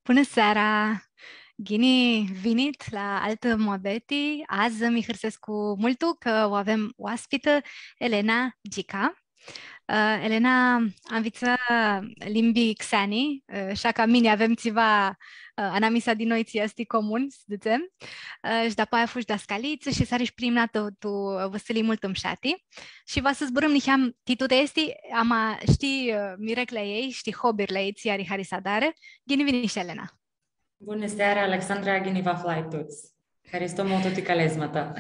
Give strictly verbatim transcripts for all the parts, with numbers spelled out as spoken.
Bunã seara! Ghini vinit la altã muabeti. Adzã mi hãrsescu multu cã u avem oaspitã Elena Gica. Ã, Elena anvitsã limbi xeani, ã, ashi ca mini avem tsiva, ã, anamisa di noi tsi easti comun, s-dzãtsem. Ã, shi dapoaia fush dascalitsã shi s-ari shi primnatã tu, tu vãsilii multu mshati. Shi va s-zburãm niheam ti tuti aesti, ama shtii, ã, mireclea a ljei, shtii hobby-rli a ljei, tsi ari hari s-adarã. Ghini vinish, Elena. Bunã seara, Alexandra, ghini vã aflai tuts. Haristo multu ti calezma ta.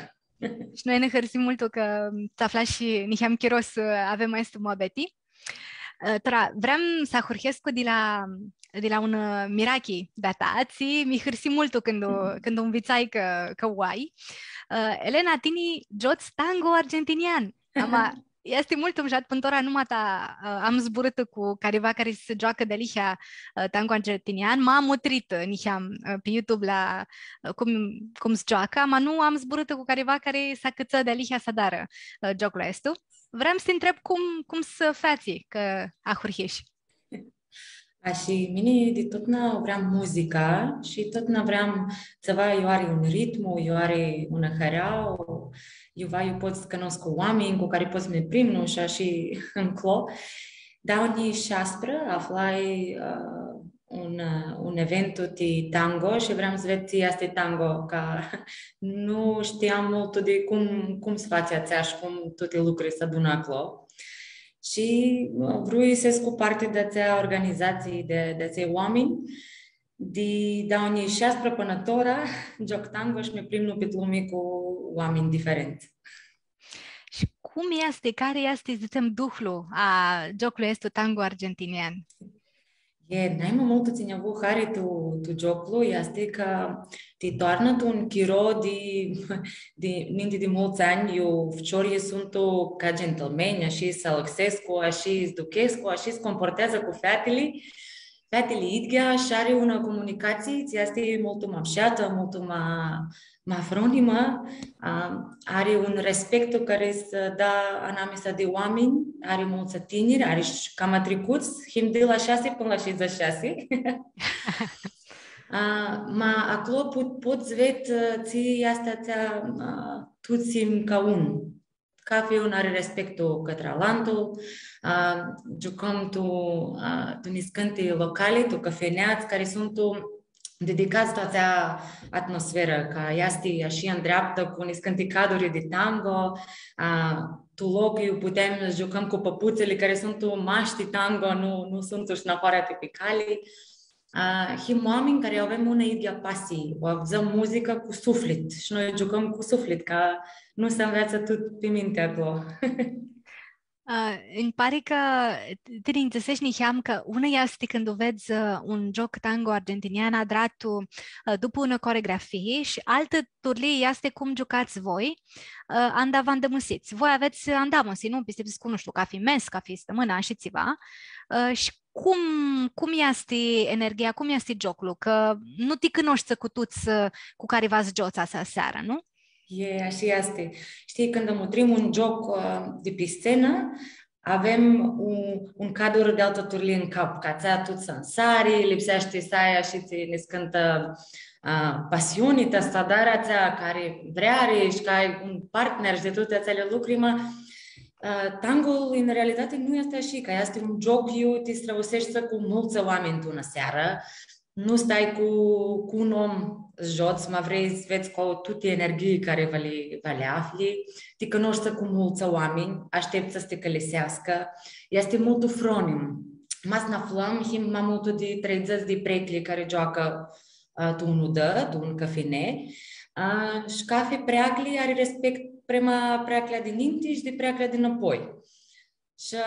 Shi noi nã hãrsim multu cã ts-aflash shi niheam chiro s-avem aestã muabeti. Ã, tora, vream s-ahurhescu di la, di la unã, ã, mirachi di-a ta, tsi mi hãrsi multu cãndu, cãndu u nvitsai cã, cã u ai. Ã, Elena, tini giots tango argentinian. Ama, easti multu mushat, pãnã tora numata, ã, am zburãtã cu cariva cari s-gioacã dealihea, ã, tango argentinian, ma am mutritã, ã, niheam, ã, pi YouTube la, ã, cum, cum s-gioacã, ama nu am zburãtã cu cariva cari s-acãtsã dealihea s-adarã, ã, gioclu aestu. Vream s-ti ntreb cum, cum s-featsi cã ahurhish. A, shi mini di totna vream muzica shi totna vream tsiva, iu ari un ritmu, iu ari unã hãrea, iuva iu pot s-cãnoscu oaminj cu cari pot s-mi primnu shi ashi nclo. Doauã njilji shasprã aflai, ã, un, ã, un eventu ti tango shi vream s-ved tsi easti tango, cã nu shtiam multu di cum, cum s-fatsi atsea shi cum tuti lucri s-adunã aclo. Shi, ã, vrui s-escu parti di atsea organizatsii, di, di atselj oaminj. Di doauã njilji shasprã pãnã tora, gioc tango shi mi plimnu pit lumi cu oaminj diferentsã. Shi cum easti, cari easti, dzãtsem, duhlu a gioclui aestu tango argentinian? E, nai ma multu tsi nj-avu hari tu, tu gioclu easti cã ti toarnã tu un chiro di, di, ninti di multsã anj, iu ficiorlji suntu ca gentlemani, ashi s-alãxescu, ashi s-duchescu, ashi s-comporteadzã cu featili, featili idyea, shi ari unã comunicatsii tsi easti multu ma mshatã, multu ma, ma fronimã, a, ari un respectu cari s-da anamisa di oaminj, ari multsã tiniri, ari shi cama tricuts, him di la shasi pãnã la shaidzãts shi shasi. A, ma aclo pot, pot s-ved, ã, tsi easti atsea, ã, tuts him ca un. Cafi un ari respectu cãtrã alantu, a, giucãm tu, a, tu niscãnti locali, tu cafineadz, cari suntu dedicats tu atsea atmosferã, cã easti ashi ndreaptã cu niscãnti caduri di tango, a, tu loc iu putem s-giucãm cu pãputsãli cari suntu mash ti tango, nu, nu suntu shi nafoara tipicali. A, him oaminj cari avem unã idyea pasii, u avdzãm muzica cu suflit shi noi giucãm cu suflit, cã nu s-anveatsã tut pi minti aclo. A, nji pari cã tini nji dzãsesh niheam cã unã easti cãndu vedz, ã, un gioc tango argentinian adratu, ã, dupã unã coregrafii shi altã turlii easti cum giucats voi, ã, anda vã andãmusits. Voi avets andamusi, nu? Pistipsescu, nu shtiu, cafi mes, cafi stãmãnã, ashi tsiva. Ã, shi cum, cum easti energia, cum easti gioclu? Cã nu ti cunoshti cu tuts, ã, cu cari va s-giots atsea searã, nu? E, ashi easti. Shtii, cãndu mutrim un gioc, ã, di pi scenã, avem un, un cadru di altã turlii tu cap, cã atsea tuts ansari, lipseashti s-ai ashi tsi niscãntã, ã, pasiuni ta s-adari atsea cari vreari shi cã ai un partner shi di tuti atseali lucri, ma, ã, tangul, în realitate, nu easti ashi, cã easti un gioc iu ti strãvuseshti cu multsã oaminj tu unã searã, nu stai cu, cu un om s-giots, ma vrei s-vedz cu tuti energii cari va li, va li afli, ti cunoshti cu multsã oaminj, ashteptsã s-ti cãliseascã, easti multu fronim. Ma s-nã aflãm, him ma multu di treidzãts di preclji cari gioacã, ã, tu un udã, tu un cafine, ã, shi cafi preaclji ari respect prema preaclja di ninti shi di preaclja di nãpoi. Shi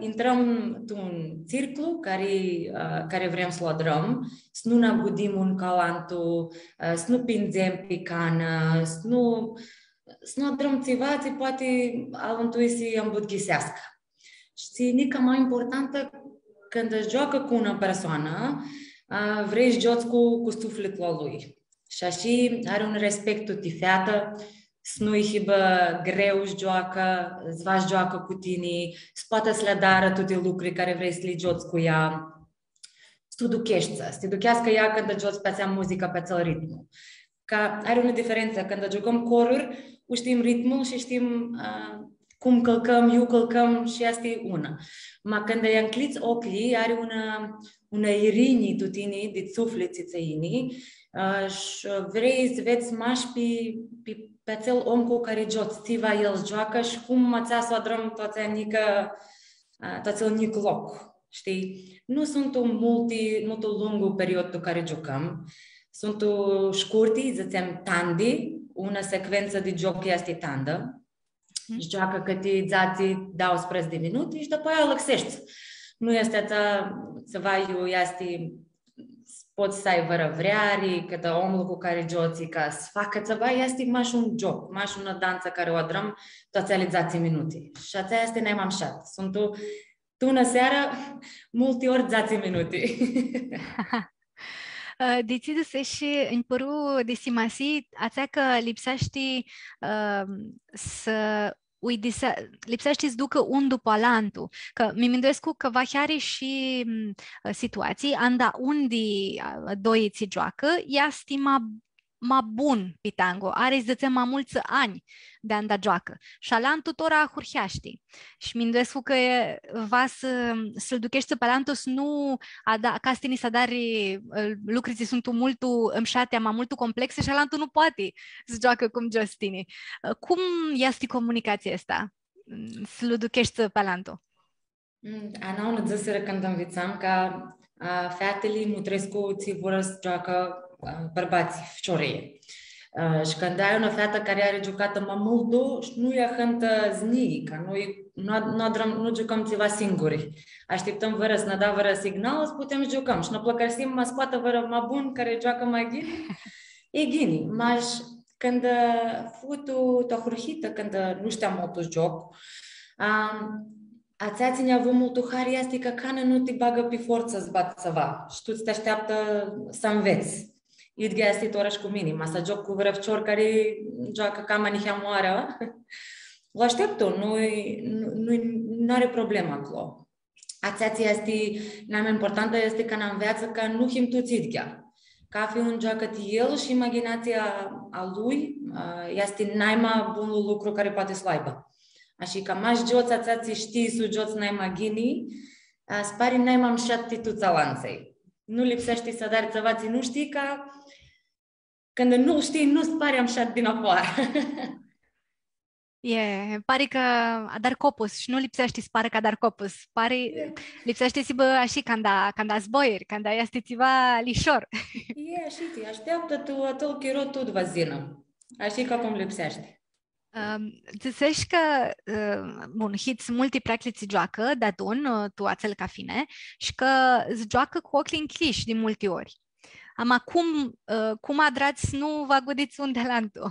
intrãm tu un circlu cari, ã, cari vrem s-lu adrãm, s-nu nã agudim un cu alantu, ã, s-nu pindzem pi canã, s-nu, s-nu adrãm tsiva tsi poati alantui s-ambutghiseascã. Shi nica ma importantã, cãndu s-gioacã cu unã persoanã, ã, vrei s-giots cu, cu suflitlu a lui. Shi ashi ari un respectu ti featã, s-nu-lj hibã greu s-gioacã, s-va s-gioacã cu tini, s-poatã s-li adarã tuti lucri cari vrei s-li giots cu ea. s-u ducheshti, s-ti ducheascã ea cãndu giots pi atsea muzicã, pi atsel ritmu. Ca ari unã diferentsã, cãndu giucãm coruri, u shtim ritmul shi shtim, a, cum cãlcãm, iu cãlcãm shi easti unã. Ma cãndu lj-ancljits ocljilj, ari unã, unã irini tu tini, di suflit tsi tsã yini, a, shi vrei s-vedz mash pi, pi, pi atsel om cu cari giots, tsi va el s-gioacã shi cum atsea s-u adrãm tu atsea njicã, a, tu atsel njic loc, shtii? Nu suntu multi, multu lungu period tu cari giucãm. Suntu shcurti, dzãtsem, tandi, unã secventsã di gioc easti tandã. Mhm. Shi gioacã cãti dzatsi, dauãsprãdzatsi di minuti shi dupã aia alãxeshti. Nu easti atsea, tsiva iu easti, pots s-ai vãrã vreari, cãtã omlu cu cari giots, ca s-facã tsiva, easti mash un gioc, mash unã dantsã cari u adrãm tu atseali dzatsi minuti. Shi atsea easti nai ma mushat. Suntu tu unã searã, multi ori dzatsi minuti. Ã, di tsi dzãseshi, nji pãru di simasii, atsea cã lipseashti, ã, s-, uidisea-, lipseashti s-ducã un dupã alantu, cã mi minduescu cã va ari shi, m, situatsii, anda un di, a, doi tsi gioacã, easti ma, ma bun pi tango, ari, dzãtsem, ma multsã anj di anda gioacã. Shi alantu tora ahurheashti. Shi minduescu cã va s-, s-lu ducheshti pi alantu, s-nu ada-, ca s-tini s-adari, ã, lucri tsi suntu multu mshati, ma multu complexe, shi alantu nu poati s-gioacã cum giots tini. Ã, cum easti comunicatsia aestã? S-lu ducheshti pi alantu? Mm, a nauã nã dzãsirã cãndu nvitsam ca, a, featili mutrescu tsi vor s-gioacã, a, bãrbatslji, ficiorlji. A, shi cãndu ai unã featã cari ari giucatã ma multu, shi nu-i ahãntã znii, ca noi nu, nu adrãm, nu giucãm tsiva singuri. Ashtiptãm vãrã s-nã da vãrã signal, s-putem s-giucãm. Shi nã plãcãrsim, ma s-poatã vãrã ma bun, cari gioacã ma ghini, e ghini. Mash cãndu, ã, fu tu, tu ahurhitã, cãndu, ã, nu shteam multu s-gioc, am, atsea tsi nj-avu multu hari easti cã canã nu ti bagã pi fortsã s-badz tsiva. Shi tu tsi ti ashteaptã s-anvets. Idyea easti tora shi cu mini, ma s-gioc cu vãrã ficior cari gioacã cama niheamãoarã, lu ashteptu, nu, nu, nu, nu ari problemã aclo. Atsea tsi easti nai ma importantã easti cã nã nveatsã cã nu him tuts idyea. Cafi un gioacã ti el shi imaginatsia a lui, a, easti nai ma bunlu lucru cari poati s-lu aibã. Ashi cã mash giots atsea tsi shtii s-u giots nai ma ghini, a, s-pari nai ma mushat ti tuts alantsã. Nu lipseashti s-adari tsiva tsi nu shtii, ca cãndu nu shtii, nu-ts pari amushat dinafoarã. E, pari cã adari copus shi nu lipseashti s-parã cã adari copus. Pari, e, lipseashti s-hibã ashi canda, canda zboiri, canda easti tsiva lishor. E, ashi, ti ashteaptã tu, atsel chiro tut va s-yinã. Ashi ca cum lipseashti. Ãm, dzãseshi cã, ãm, bun, hits multi preaclji tsi gioacã deadun, ã, tu atsel cafine, shi cã s-gioacã cu oclji ncljishi di multi ori. Ama cum, ã, cum adrats s-nu vã agudits un di alantu?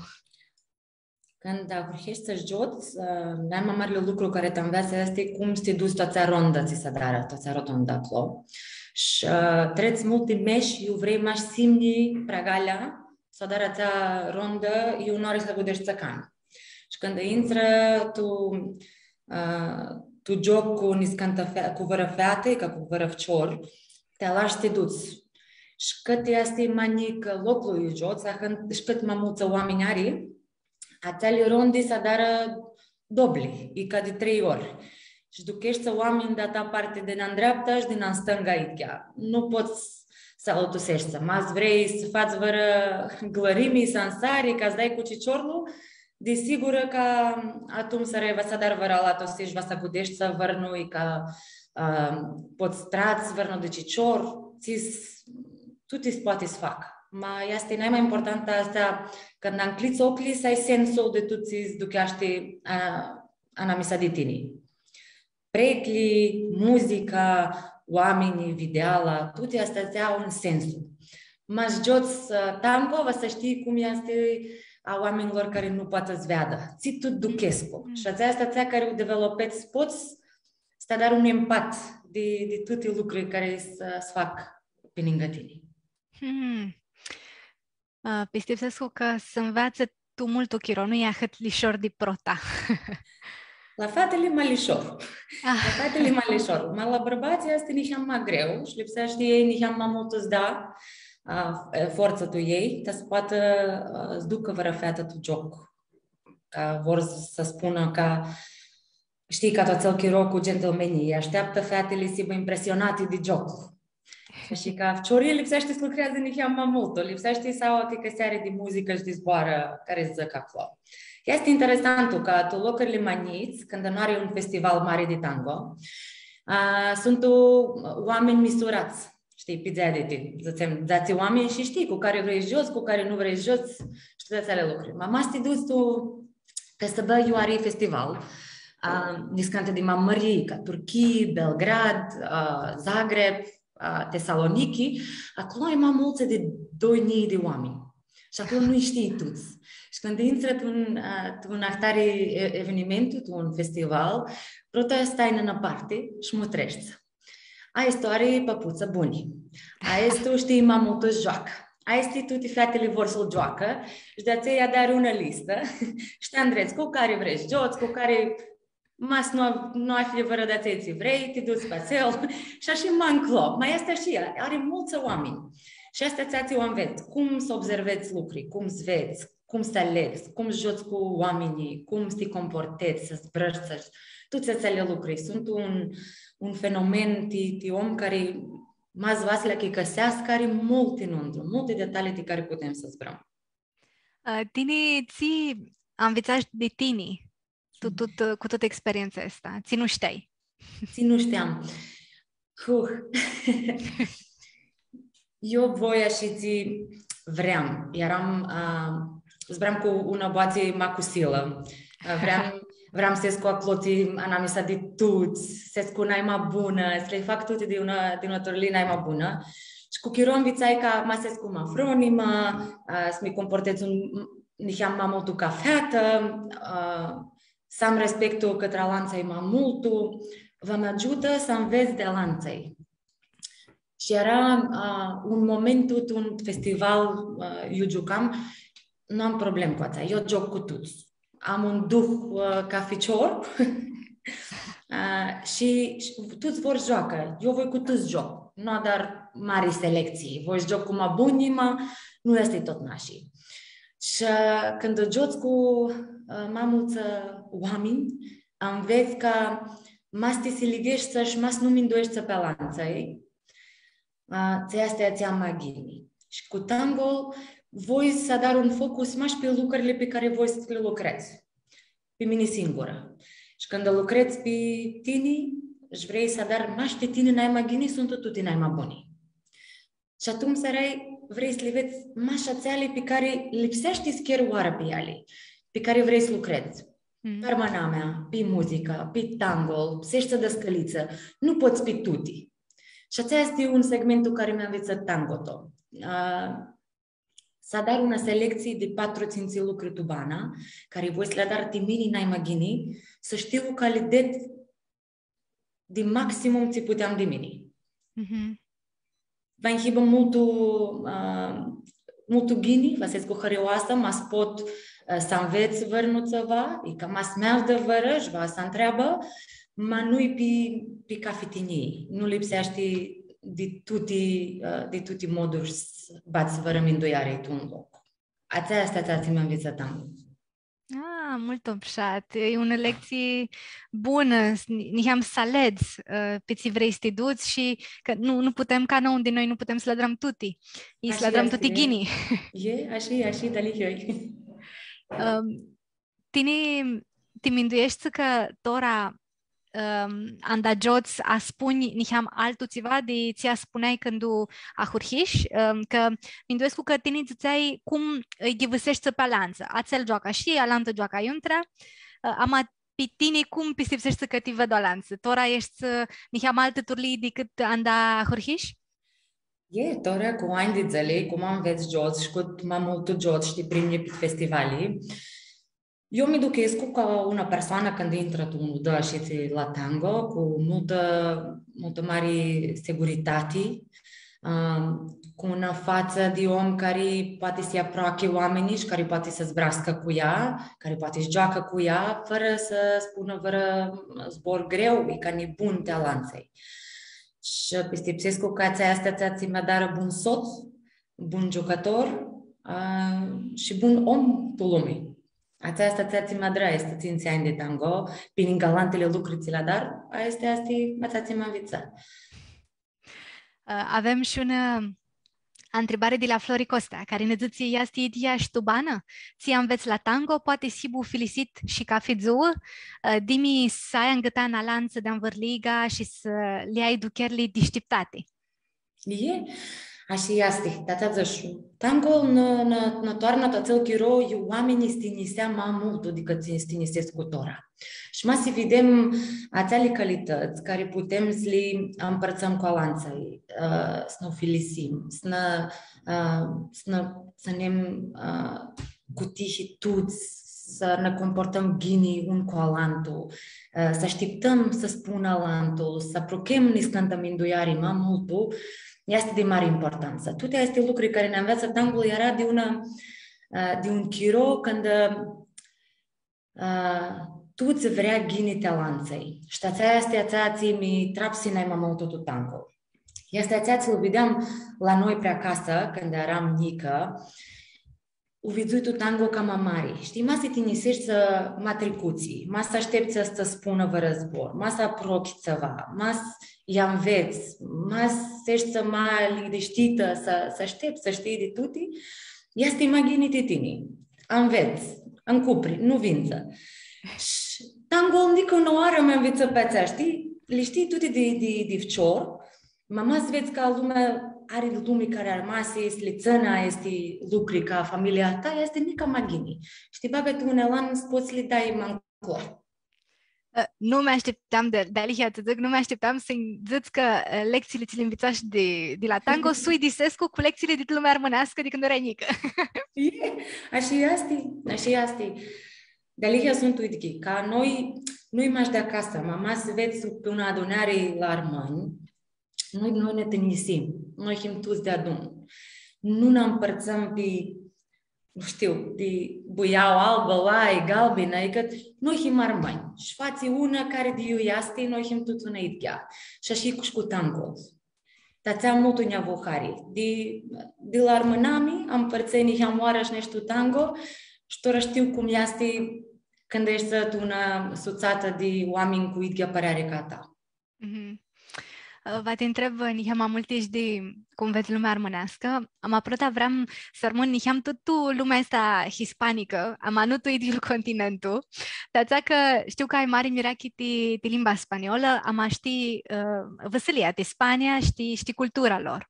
Cãndu ahurheshti s-giots, ã, nai ma marli lucru cari ti nveatsã easti cum s-ti duts tu atsea rondã tsi s-adarã, tu atsea rotondã aclo. Shi, ã, trets multi mesh, iu vrei mash s-imnji preagalea, s-adarã atsea rondã, iu nu ari s-agudeshti tsãcan. Shi cãndu intrã tu, ã, tu gioc cu niscãntã fe-, cu vãrã featã, ca cu vãrã ficior, ti alash s-ti duts. Shi cãt easti ma njic loclu iu giots, ahãntu, shi cãt ma multsã oaminj ari, atseali rondi s-adarã dobli, i ca di trei ori. Shi ducheshti oaminj di a ta parti di nandreapta shi di nãstãnga idyea. Nu pots s-alãtuseshti. Ma s-vrei s-fats vãrã glãrimi, sansari, ca s-dai cu ciciorlu, di sigurã cã atumtsea va s-adari vãrã alatusi shi va s-agudeshti vãrnu, i ca, ã, pots s-trats vãrnu di cicior, tsi s-, tuti s-poati s-facã. Ma easti nai ma importantã atsea, cãndu ncljits ocljilj, s-ai sensul di tut tsi s-ducheashti, ã, anamisa di tini. Preaclji, muzica, oaminjlji, videala, tuti aesti au un sensu. Ma s-giots, ã, tango, va s-shtii cum easti a oaminjlor cari nu poati s-veadã. Tsi tut duchescu. Mm. Shi atsea easti atsea cari u developets, pots s-ti adari un empat di, di tuti lucrurli cari s-, s-fac pi ningã tini. Mm. Ã, pistipsescu cã s-nveatsã tu multu chiro, nu e ahãt lishor di prota. La featili ma lishor. La featili ma lishor. Ma la bãrbatslji easti niheam ma greu shi lipseashti elj niheam ma multu s-da, a, e, fortsã tu elj, ta s-poatã, a, s-ducã vãrã featã tu gioc. Ca vor s-spunã ca, shtii, ca tu atsel chiro cu gentlemenii, ashteaptã featili s-hibã impresionati di gioc. Shi ca ficiorlji lipseashti s-lucreadzã niheam ma multu, lipseashti s-aibã atsea cãseari di muzicã shi di zboarã cari s-dzãc aclo. Easti interesantu ca tu locurli ma njits, cãndu nu ari un festival mari di tango, a, suntu oaminj misurats, shtii, pi dzeaditi, dzãtsem, dzatsi oaminj shi shtii cu cari vrei s-giots, cu cari nu vrei s-giots, shi tuti atseali lucri. Ma, ma s-ti duts tu, ca s-bã, iu ari festival, a, niscãnti di ma mãri, ca Turchii, Belgrad, a, Zagreb, a, Tesaloniki, aclo ai ma multsã di doi njilji di oaminj. Shi aclo nu-lj shtii tuts. Shi cãndu intri tu un, a, tu un ahtari e-, evenimentu, tu un festival, prota stai nã parti shi mutreshti. Aestu ari pãputsã buni. Aestu shtii ma multu s-gioacã. Aesti tuti featili vor s-lu gioacã shi di atsea lj-adari unã listã shi ti andredz cu cari vrei s-giots, cu cari ma s-nu, nu afli vãrã di atsea tsi vrei, ti duts pi atsel shi ashi ma nclo. Ma easti ashi, ari multsã oaminj. Shi aestã tsi u anvets, cum s-observets lucri, cum s-vedz, cum s-aledz, cum s-giots cu oaminjlji, cum s-ti comportets, s-zburãshti, tuti atseali lucri. Suntu un, un fenomen ti, ti om cari ma s-va s-li achicãseascã, cari ari multi nuntru, multi detalii di cari putem s-zburãm. Ã, tini tsi anvitsash di tini, tu, tu, tu, cu tutã experientsa aestã? Tsi nu shteai? Tsi nu shteam. Huh. Eu voi ashi tsi vream. Eram, a, zburam cu unã boatsi ma cusilã. A, vream, vream s-escu aclotsi anamisa di tuts, s-escu nai ma bunã, s-li fac tuti di unã, di unã turlii nai ma bunã. Shi cu chiro anvitsai ca ma s-escu ma fronimã, a, s-mi comportets un, niheam ma multu ca featã, a, s-am respectul cãtrã alantsã ma multu, va mi agiutã s-anvets di alantsã. Shi eara, a, un momentu, tu un festival, a, iu giucam, nu am problem cu atsea, eu gioc cu tuts. Am un duh, a, ca ficior, a, shi, shi tuts vor s-gioacã, eu voi cu tuts gioc. Nu adar mari selectsii, voi s-gioc cu ma bunjlji, ma nu easti totna ashi. Shi, ã, cãndu giots cu, ã, ma multsã, ã, oaminj, anvets ca ma s-ti siligeshti shi ma s-nu mindueshti pi alantsã, ã, tsi easti atsea ma ghini. Shi cu tango voi s-adar un focus mash pi lucrurli pi cari voi s-li lucredz. Pi mini singurã. Shi cãndu lucredz pi tini, shi vrei s-adar mash pi tini nai ma ghini, suntu tuti nai ma buni. Shi atumtsea vrei s-li vedz mash atseali pi cari lipseashti s-cheri oarã pi eali, pi cari vrei s-lucredz. Mm. Pi armãnamea, pi muzicã, pi tango, s-eshti dãscãlitsã, nu pots pi tuti. Shi atsea easti un segmentu cari mi anvitsã tango-tu. A, s-adar unã selectsii di patru, tsintsi lucri tu bana, cari voi s-li adar ti mini nai ma ghini, s-shtiu ca li ded di maximum tsi puteam di mini. Mhm. Va nj-hibã multu, a, multu ghini, va s-escu hãrioasã, ma s-pot, a, s-anvets vãrnu tsiva, i ca ma s-mi avdã vãrã, shi va s-ntreabã, ma nu-i pi, pi cafi tinjii, nu lipseashti di tuti, a, di tuti moduri s-badz vãrã mindueari tu un loc. Atsea easti atsea tsi mi anvitsã tango. Ah, multu mushat. E unã lectsii bunã, s-, ni-, niheam s-aledz, ã, pi tsi vrei s-ti duts shi cã nu, nu putem, canãun di noi, nu putem s-li adrãm tuti. I s-li adrãm tuti ghini. E, ashi, ashi, dealihea. Ãm, tini ti mindueshti cã tora, ãm, anda giots aspunj niheam altu tsiva di tsi aspuneai cãndu ahurhish, ãm, cã minduescu cã tini dzãtseai cum lji ghivãseshti pi alantsã. Atsel gioacã shi alantã gioacã aiuntrea, ã, ama pi tini cum pistipseshti cã ti vedu alantsã? Tora eshti, ã, niheam altã turlii dicãt anda ahurhish? E, tora cu anj di dzãli, cum anvets giots shi cãt ma multu giots shi ti prindi pi festivali, eu mi duchescu ca unã persoanã cãndu intrã tu un udã shi tsi la tango, cu multã, multã mari siguritati, ã, cu unã fatsã di om cari poati s-lji aproachi oaminjlji shi cari poati s-zburascã cu ea, cari poati s-gioacã cu ea, fãrã s-spunã vãrã zbor greu, e ca nibun ti alantsã. Shi pistipsescu cã atsea easti atsea tsi mi adarã bun sots, bun giucãtor, ã, shi bun om tu lumi. Atsea easti atsea tsi mi adrã aesti tsintsi anj di tango, pi ningã alantili lucri tsi li adar, aestã easti atsea tsi mi nvitsã. Ã, avem shi unã, ã, ntribari di la Flori Costea, cari nã dzãtsi, easti idyea shi tu banã? Tsi anvets la tango, poati s-hibã ufilisit shi cathi dzuã, ã, dimi s-ai angãtan alantsã di anvãrliga shi s-li ai ducherli dishtiptati. E, ashi easti, ti atsea dzãsh. Tango nã, nã, nã toarnã tu atsel chiro iu oaminjlji s-tinjisea ma multu dicãt s-tinjisescu tora. Shi ma s-videm atseali calitãts cari putem s-li mpãrtsãm cu alantsã, ã, s-nã ufilisim, s-nã, ã, s-nã tsãnem, ã, cu tihi tuts, s-nã comportãm ghini un cu alantu, ã, s-ashtiptãm s-spunã alantu, s-apruchem niscãnti mindueari ma multu, easti di mari importantsã. Tuti aesti lucri cari nã nveatsã tangolu eara di unã, ã, di un chiro cãndu, ã, tuts vrea ghini ti alantsã. Shi atsea easti atsea tsi mi trapsi nai ma multu tu tango. Easti atsea tsi lu videam la noi pri acasã, cãndu earam njicã, u vidzui tu tango cama mari. Shtii, ma s-ti tinjiseshti s-, ma tricutsi, ma s-ashteptsã s-tsã spunã vãrã zbor, ma s-aprochi tsiva, ma s-lji anvets, ma s-eshti ma ligdishtitã, s-, s-ashteptsã, shtii, di tuti, easti ma ghini ti tini. Anvets, ancupri, nu vindzã. Shi tango nica unã oarã mi nvitsã pi atsea, shtii? Li shtii tuti di, di, di ficior, ma ma s-vedz cã lumea ari lumi cari armasi, s-li tsãnã aesti lucri ca familia ta, easti nica ma ghini. Shi ti bagã tu un elan s-pots s-li dai ma nclo. Ã, nu mi ashtiptam di, dealihea tsã dzãc, nu mi ashtiptam s-nji dzãts cã, ã, lectsiili tsi li nvitsash di, di la tango s-uidisescu cu lectsiili di lumea armãneascã di cãndu earai njicã. E, ashi easti, ashi easti. Dealihea suntu idyichi, ca noi, nu-i mash di acasã, ma ma s-vedz pi unã adunari la armãnj, noi, noi nã tinjisim, noi him tuts deadun. Nu nã mpãrtsãm pi, nu shtiu, pi buiaua albã, lai, galbinã, adicã noi him armãnj. Shi fatsi unã cari di iu easti, noi him tuts unã idyea. Shi ashi cu, shi cu tango. Ti atsea multu nj-avu hari. Di, di la armãnami, am pãrtseni, am oarã shi neshtu tango, shi tora shtiu cum easti cãndu eshti tu unã sutsatã di oaminj cu idyea pãreari ca a ta. Mhm. Ã, va ti ntreb, ã, niheamã ma multi shi di cum vedz lumea armãneascã. Ama prota vream s-armãn niheam tut tu lumea aestã hispanicã, ama nu tu idyiul continentu. Ti atsea cã shtiu cã ai mari mirachi ti, ti limba spaniolã, ama shtii, ã, vãsilia ti Spania, shtii, shtii cultura lor.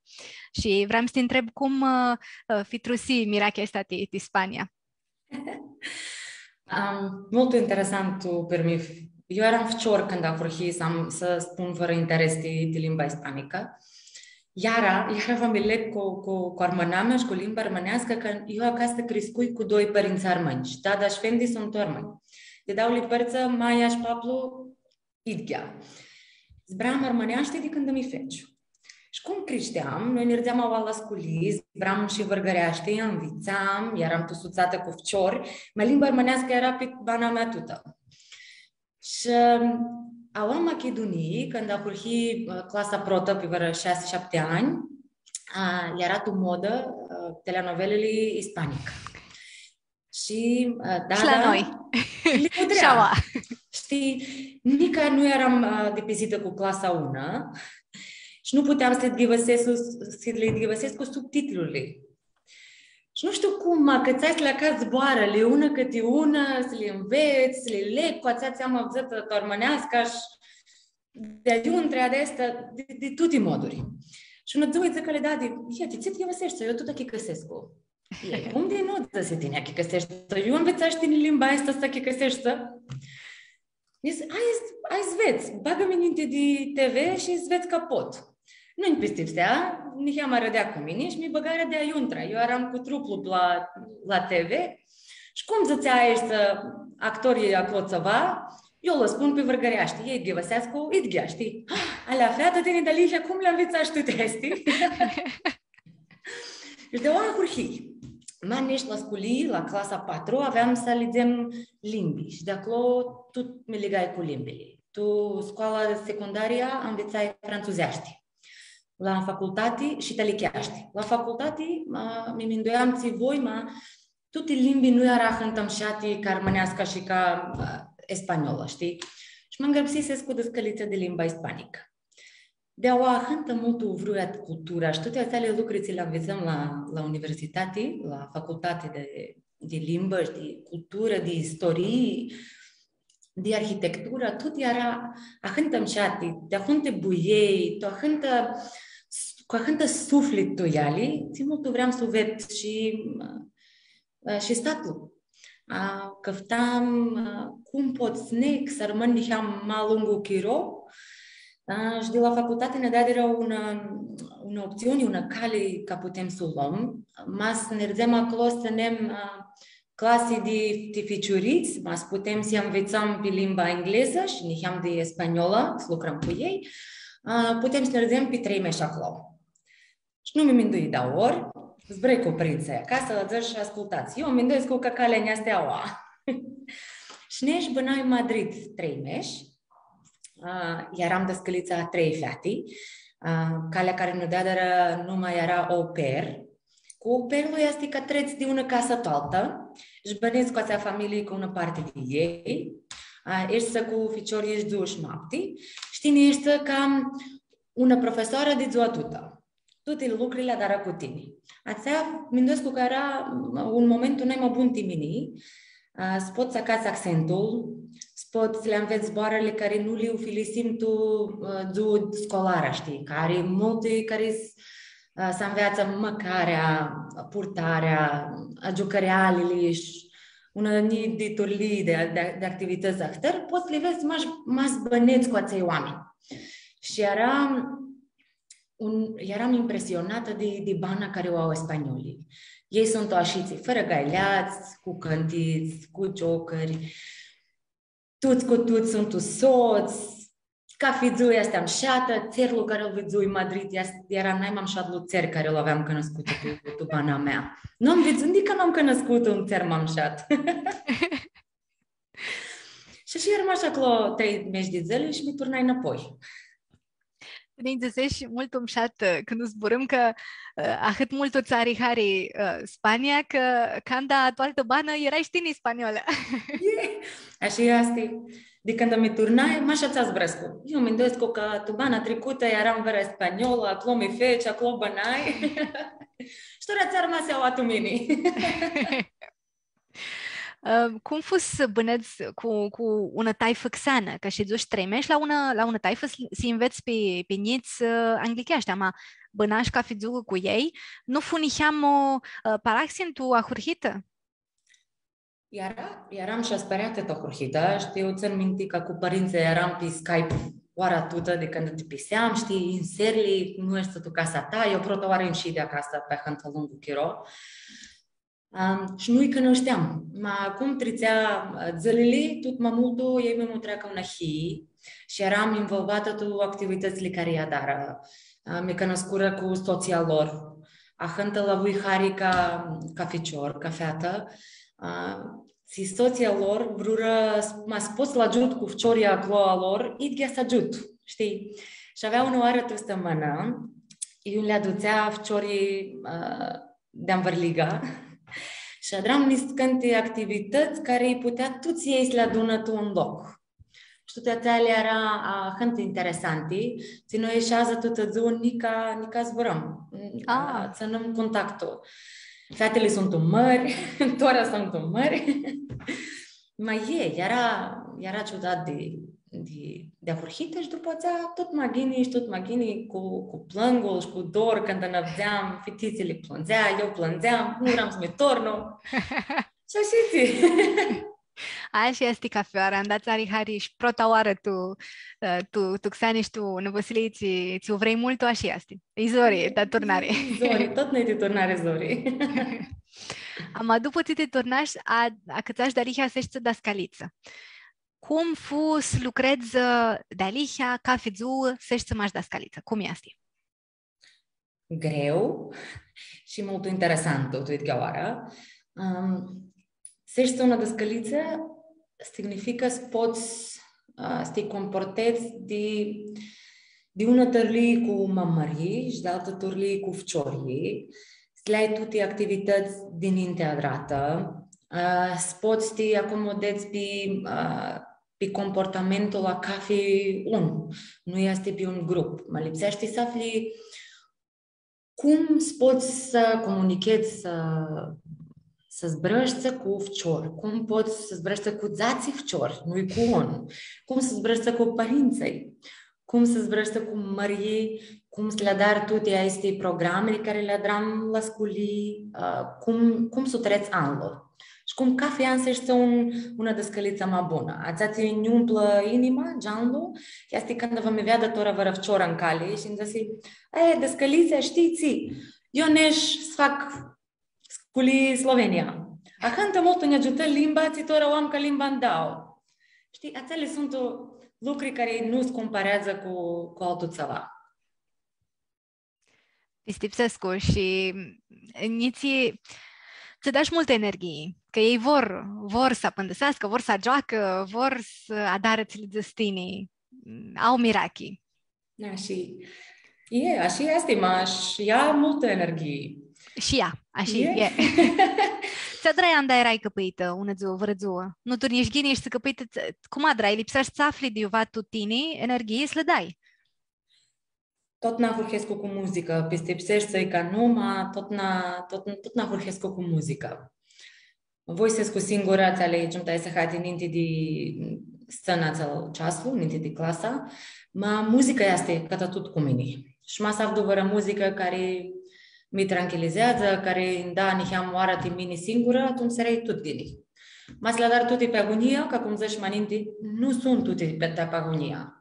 Shi vream s-ti ntreb cum, ã, ã, fitrusi mirachea aestã ti, ti Spania. Am, multu interesant tu pirmith. Eu earam ficior cãndu ahurhii s-am, s-spun vãrã interes ti, ti limba ispanicã. Iara, iara va mi leg cu, cu, cu armãnamea shi cu limba armãneascã, cã eu acasã criscui cu doi pãrintsã armãnj. Dada shi fendi suntu armãnj. Di dauli pãrtsã, maia shi paplu, idyea. Zburam armãneashti di cãndu mi feciu. Shi cum crishteam, noi nirdzeam aua la sculii, zburam shi vãrgãreashti, anvitsam, earam tu sutsatã cu ficiori, ma limba armãneascã eara pi bana mea tutã. Shi, ã, aua Machidunii, cãndu ahurhii, ã, clasa protã, pi vãrã shasi, shapti anj, ã, eara tu modã, ã, telenovelili ispanicã. Shi, ã, dada... Shi la noi. Li mutrea. Shi aua. Shtii, nica nu earam, ã, dipisitã cu clasa unã shi nu puteam s-li ghivãsescu, s-li ghivãsescu subtitlurli. Shi nu shtiu cum, ma acãtsai s-li acats zboarãli, unã cãti unã, s-li nvets, s-li leg, cu atsea tsi am avdzãtã tu armãneascã shi di aiuntrea di aestã, di, di tuti moduri. Shi unã dzuã dzãc ali dadi, ia, ti tsi ti ghivãseshti, eu tut achicãsescu. E, cum di nu dzãsi tini achicãseshti? Eu anvitsai shi tini limba aestã s-achicãseshti? Dzãsi, hai, hai s-vedz, bagã-mi ninti di T V shi s-vedz cã pot. Nu-nj pistipsea, niheamã arãdea cu mini shi mi bãgarã di aiuntrea. Eu earam cu truplu la, la T V shi cum dzãtsea aeshti actorii aclo tsiva, eu lã spun pi vãrgãreashti, elj ghivãseascu idyea, shtii? Alea, featã, tini dealihea, cum li nvitsash tuti aesti? Shi di aoa ahurhii. Ma neshu la sculii, la clasa patru, aveam s-alidzem limbi shi di aclo tut mi ligai cu limbili. Tu scoala secundaria anvitsai frantsuzeashti. La facultati shi italicheashti. La facultati, ma, mi minduiam tsi voi, ma tuti limbi nu eara ahãntã mshati ca armãneasca shi ca, a, spaniola, shtii? Shi mi ngrãpsii s-escu dãscãlitsã di limba ispanicã. Di aoa ahãntã multu u vrui cultura shi tuti atseali lucri tsi li nvitsãm la, la universitati, la facultati di, di limbã shi di culturã, di istorii, di arhitecturã, tut eara ahãntã mshati, di ahãntã buiei, tu ahãntã, cu ahãntã suflit tu eali, tsi multu vream s-u ved shi, ã, shi statlu. A, cãftam, ã, cum pot s-neg, s-armãn niheam ma lungu chiro. A, shi di la facultati nã deadirã unã, unã optsiuni, unã cali ca putem s-u lom. Ma s-nirdzem aclo s-tsãnem, ã, clasi di, di ficiurits, ma s-putem s-anvitsãm pi limba englezã shi niheam di spaniola, s-lucrãm cu elj, a, putem s-nirdzem pi trei mesh aclo. Shi nu mi mindui daori, zburãi cu pãrintsãlj acasã, lã dzãsh, ascultats, eu minduescu cã calea nj-easti aoa. Shi nesh bãnai Madrid trei mesh, a, earam dãscãlitsã a trei feati, a, calea cari nã deadirã numa eara au pair. Cu au pair-lu easti cã trets di unã casã tu altã, shi bãnedz cu atsea familii cu unã parti di elj, a, eshti cu ficiorlji shi dzuã shi noapti, shi tini eshti ca unã profesoarã di dzua tutã. Tuti lucrili li adarã cu tini. Atsea, minduescu cã eara un momentu nai ma bun ti mini, a, s-pots s-acats accentul, s-pots s-li anvets zboarãli cari nu li ufilisim tu, a, dzuã scolarã, shtii, cari multi cari s-, a, s-anveatsã mãcarea, purtarea, a, giucãrealili shi unã njilji di turlii di, di, di activitãts ahtãri, pots s-li vedz ma, ma s-bãnedz cu atselj oaminj. Shi eara un, earam impresionatã di, di bana cari u au spaniolii. Elj suntu ashitsi, fãrã gaileats, cu cãntits, cu giocuri. Tuts cu tuts suntu sots, cafi dzuã easti mshatã, tserlu cari lu vidzui tu Madrid easti, eara nai ma mshatlu tser cari lu aveam cunuscutã tu, tu bana mea. Nu am vidzutã, nica nu am cunuscutã un tser ma mshat. Shi ashi armash aclo trei mesh di dzãli shi mi turnai nãpoi. Nã dzãseshi multu mshat, ã, cãndu zburãm cã, ã, ahãt multu tsã ari hari, ã, Spania, cã canda tu altã banã earai shi tini spaniolã. E, ashi easti. Di canda mi turnai, mash atsea zburãscu. Eu minduescu cã tu bana tricutã earam vãrã spaniolã, aclo mi feci, aclo bãnai. Shi tora atsea armasi aoa tu mini. Ã, cum fu s-bãnedz cu, cu unã taifã xeanã, cã shidzush trei mesh la unã, la unã taifã s-, s-lji nvets pi, pi njits, ã, anglicheashti, ama bãnash cafi dzuã cu elj, nu fu niheamã, ã, paraxin tu ahurhitã? Eara, earam shi aspãreatã tu ahurhitã, shtii, tsãn minti cã cu pãrintsãlj earam pi Skype oara tutã, di cãndu tipiseam, shtii, ãn searli, nu eshti tu casa ta, eu prota oarã ishii di acasã pi ahãntã lungu chiro. Am, shi nu-lj cunushteam. Ma cum tritsea, ã, dzãlili, tut ma multu elj mi mutrea ca unã hii shi earam involvatã tu activitãtsli cari lj-adarã. Ã, mi cunuscurã cu sotsia lor. Ahãntã lã avui hari ca, ca ficior, ca featã. Ã, shi sotsia lor vrurã s-, ma s-pot s-lu agiut cu ficiorlji aclo a lor, idyea s-agiut, shtii? Shi avea unã oarã tu stãmãnã, iu lj-adutsea ficiorlji, ã, di anvãrliga. Shi adram niscãnti activitãts cari putea tuts elj s-li adunã tu un loc. Shi tuti atseali eara, a, ahãnti interesanti, tsi noi eshadzã tutã dzuã, nica, nica zburãm, a, tsãnãm contactul. Featili suntu mãri, tora suntu mãri. Ma e, eara, eara ciudat di, di, di ahurhitã shi dupã atsea tut ma ghini shi tut ma ghini cu, cu plãngul shi cu dor, cãndu nã vidzeam, fititsili plãndzea, eu plãndzeam, nu vream s-mi tornu. Shi ashitsi. Ashi easti cafi oarã, anda tsã ari hari shi prota oarã tu, ã, tu, tu xeani shi tu nãvãsilii tsi, tsi u vrei multu, ashi easti. I zori, ta turnari. I zori, tut nai ti turnari zori. Ama dupã tsi ti turnash, a, acãtsash dealihea s-eshti dascalitsã. Cum fu s-lucredz, ã, dealihea, cafi dzuã, s-eshti mash dascalitsã? Cum easti? Greu shi multu interesantu, tu idghea oarã. Ãm, s-eshti unã dascalitsã significã s-pots, ã, s-ti comportedz di, di unã turlii cu ma mãrlji shi di altã turlii cu ficiorlji, s-li ai tuti activitãts di ninti adratã, ã, s-pots s-ti acomodedz pi, ã, pi comportamentul a cafi un, nu easti pi un grup. Ma lipseashti s-afli cum s-pots s-comunichedz, s-, s-zburãshti cu ficior, cum pots s-zburãshti cu dzatsi ficiori, nu-i cu un, cum s-zburãshti cu pãrintsãlj, cum s-zburãshti cu mãrlji, cum s-li adari tuti aesti programili cari li adram la sculii, ã, cum, cum s-u trets anlu. Shi cum cafi an s-eshti un, unã dascalitsã ma bunã. Atsea tsi nj-umplã inima, geanlu, easti cãndu va mi veadã tora vãrã ficior ãn cali shi nj-dzãsi, „E, dascalitsa, shtii tsi, eu nesh s-fac sculii Slovenia. Ahãntã multu nj-agiutã limba, tsi tora u am ca limba ndauã.” Shtii, atseali suntu lucri cari nu s-cumpareadzã cu, cu altu tsiva. Pistipsescu shi, mm, njitslji tsã da shi multã energhii, cã elj vor, vor s-apãndãseascã, vor s-agioacã, vor s-adarã tsi lã dzãts tini, mm, au mirachi. Ashi e, ashi easti, ma shi ia multã energhii. Shi ia, ashi e. Tsi adrai anda erai cãpãitã, unã dzuã, vãrã dzuã? Nu turnish ghini, eshti cãpãitã, tsi, cum adrai? Lipsea s-afli di iuva tu tini energhii s-lã dai. Totna ahurhescu cu muzicã, pistipseshti ca nu, ma totna, tot, totna ahurhescu cu muzicã. Voi s-escu singurã, tsi ali giumtati sãhati ninti di s-tsãn atsel ceaslu, ninti di clasa, ma muzica easti cata tut cu mini. Shi ma s-avdu vãrã muzicã cari mi tranquilizeadzã, cari nj-da niheam oarã ti mini singurã, atumtsea eara tut ghini. Ma s-li adari tuti pi agunjia, ca cum dzãsh ma ninti, nu suntu tuti pi, pi agunjia.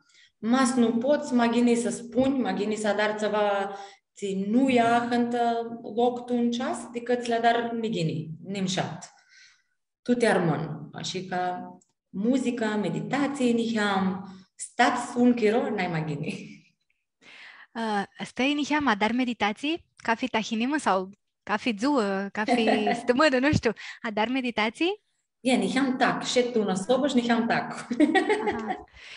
Ma s-nu pots, ma ghini s-spunj, ma ghini s-adari tsiva tsi nu ia ahãntã loc tu un ceas, dicãt s-li adari nighini, nimushat. Tuti armãn. Ashi ca muzicã, meditatsii, niheam, s-tats un chiro, nai ma ghini. Ã, stai niheam, adari meditatsii? Cafi tahinimã sau cafi dzuã, cafi stãmãnã, nu shtiu, adari meditatsii? E, niheam tac, shed tu unã sobã shi niheam tac. Aha.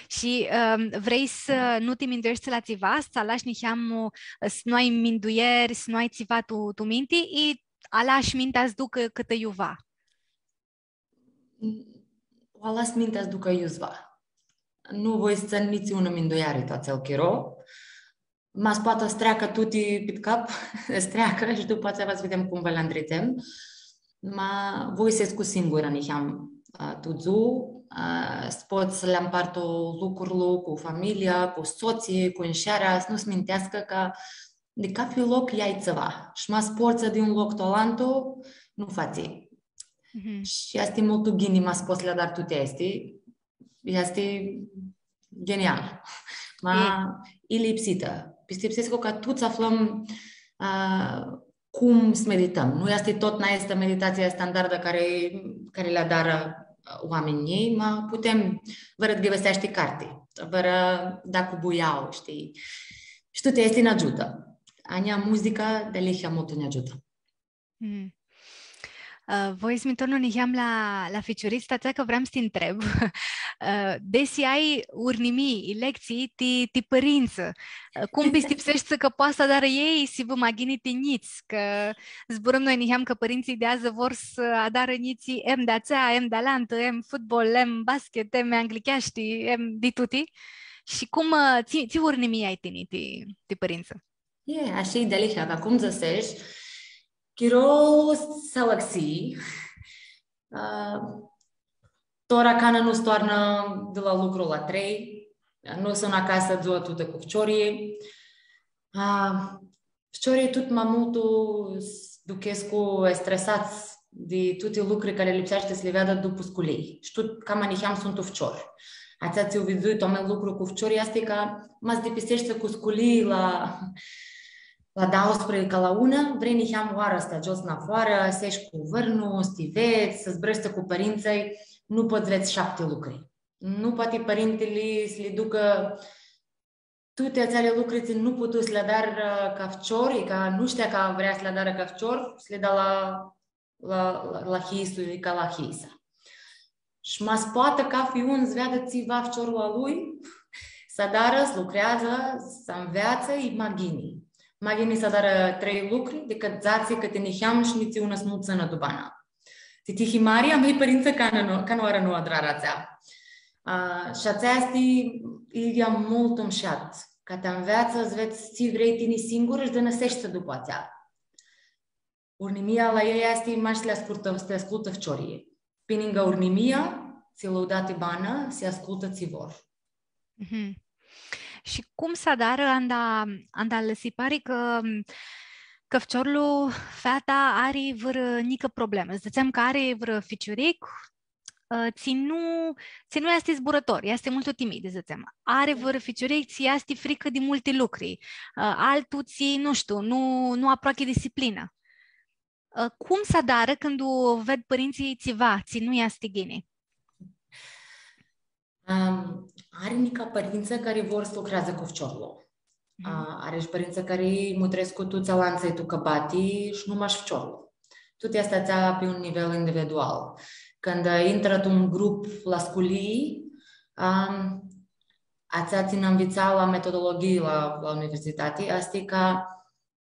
Shi, ãm, vrei s-nu ti mindueshti la tsiva, s-alash niheam, s-nu ai minduieri, s-nu ai tsiva tu, tu minti, i alash mintea s-ducã cãtã iuva? U alas mintea s-ducã iuva. Nu voi s-tsãn nitsi unã mindueari tu atsel chiro. Ma s-poatã s-treacã tuti pit cap, s-treacã shi dupã atsea va s-videm cum va li andridzem. Ma voi s-escu singurã niheam, a, tu dzuã, a, s-pot s-li ampartu lucrurli cu familia, cu sotslji, cu nseara, s-nu s-minteascã cã di cafi loc ljai tsiva. Shi ma s-portsã di un loc tu alantu, nu fatsi. Mhm. Shi easti multu ghini ma s-pots s-li adari tuti aesti. Easti genial. Ma e lipsitã. Pistipsescu cã tuts aflãm, a, cum s-meditãm. Nu easti totna aestã meditatsia standardã cari, cari li adarã, a, oaminjlji, ma putem, vãrã ghivãseashti carti, vãrã da cu buiau, shtii? Shi tuti aesti nã agiutã. A njia muzica, dealihea multu nã agiutã. Mm. Ã, voi s-mi tornu niheam la, la ficiurits, atsea cã vream s-ti ntreb. Ã, desi ai urnimii, lectsii ti, ti pãrintsã, ã, cum pistipseshti cã poati s-adarã elj s-hibã ma ghini ti njits? Cã zburãm noi niheam cã pãrintsãlj di adzã vor s-adarã njitslji em di atsea, em di alantã, em fotbal, em basket, em anglicheashti, em di tuti. Shi cum, ã, tsi, tsi urnimii ai tini ti, ti pãrintsã? E, ashi dealihea, ca cum dzãsesh, chiro s-alãxi, a, tora canã nu s-toarnã di la lucru la trei, nu suntu acasã dzua tutã cu ficiorlji. A, ficiorlji tut ma multu s-duchescu stresats di tuti lucri cari lipseashti s-li veadã dupu sculii. Shi tut cama niheam suntu ficior. Atsea tsi u vidzui tu a meu lucru cu ficiori easti cã ma s-dipiseshti cu sculii la, la dauãsprãdzatsi ca la unã, vrei niheam oarã s-ti agiots nafoarã, s-eshi cu vãrnu, s-ti vedz, s-zburãshti cu pãrintsãlj, nu pots s-vedz shapti lucri. Nu poati pãrintili s-li ducã tuti atseali lucri tsi nu putu s-li adarã ca ficior, i ca nu shtea cã vrea s-li adarã ca ficior, s-li da la, la, la, la hiisu, i ca la hiisa. Shi ma s-poatã cafi un s-veadã tsiva ficiorlu a lui, s-adarã, s-lucreadzã, s-anveatsã, i ma ghini. Ma ghini s-adarã trei lucri, dicãt dzatsi cãti niheam shi nitsi unã s-nu tsãnã tu bana. Ti tihi mari, a mei pãrintsã canã nu, canãoarã nu adrarã atsea. A, shi atsea easti, i, ea multu mushat, ca ti anveatsã, s-vedz tsi vrei tini singurã shi dãnãseshti dupã atsea. Urnimia la elj easti mash s-li ascultã, s-li ascultã ficiorlji. Pi ningã urnimia, tsi lã u da ti banã, s-ascultã tsi vor. Mhm. Shi cum s-adarã anda, anda lã si pari cã, cã ficiorlu, feata, ari vãrã njicã problemã? Dzãtsem cã ari vãrã ficiuric, ã, tsi nu, tsi nu easti zburãtor, easti multu timid, dzãtsem. Ari vãrã ficiuric, tsi easti fricã di multi lucri, ã, altu tsi, nu shtiu, nu, nu aproachi disciplinã. Ã, cum s-adarã cãndu ved pãrintsãlj tsiva tsi nu easti ghini? Am, ari nica pãrintsã cari vor s-lucreadzã cu ficiorlu. Mhm. A, ari shi pãrintsã cari mutrescu tuts alantsã tu cãbati shi nu mash ficiorlu. Tuti easti atsea pi un nivel individual. Cãndu, ã, intrã tu un grup la sculii, am, atsea tsi nã nvitsa la metodologhii la, la universitati, easti ca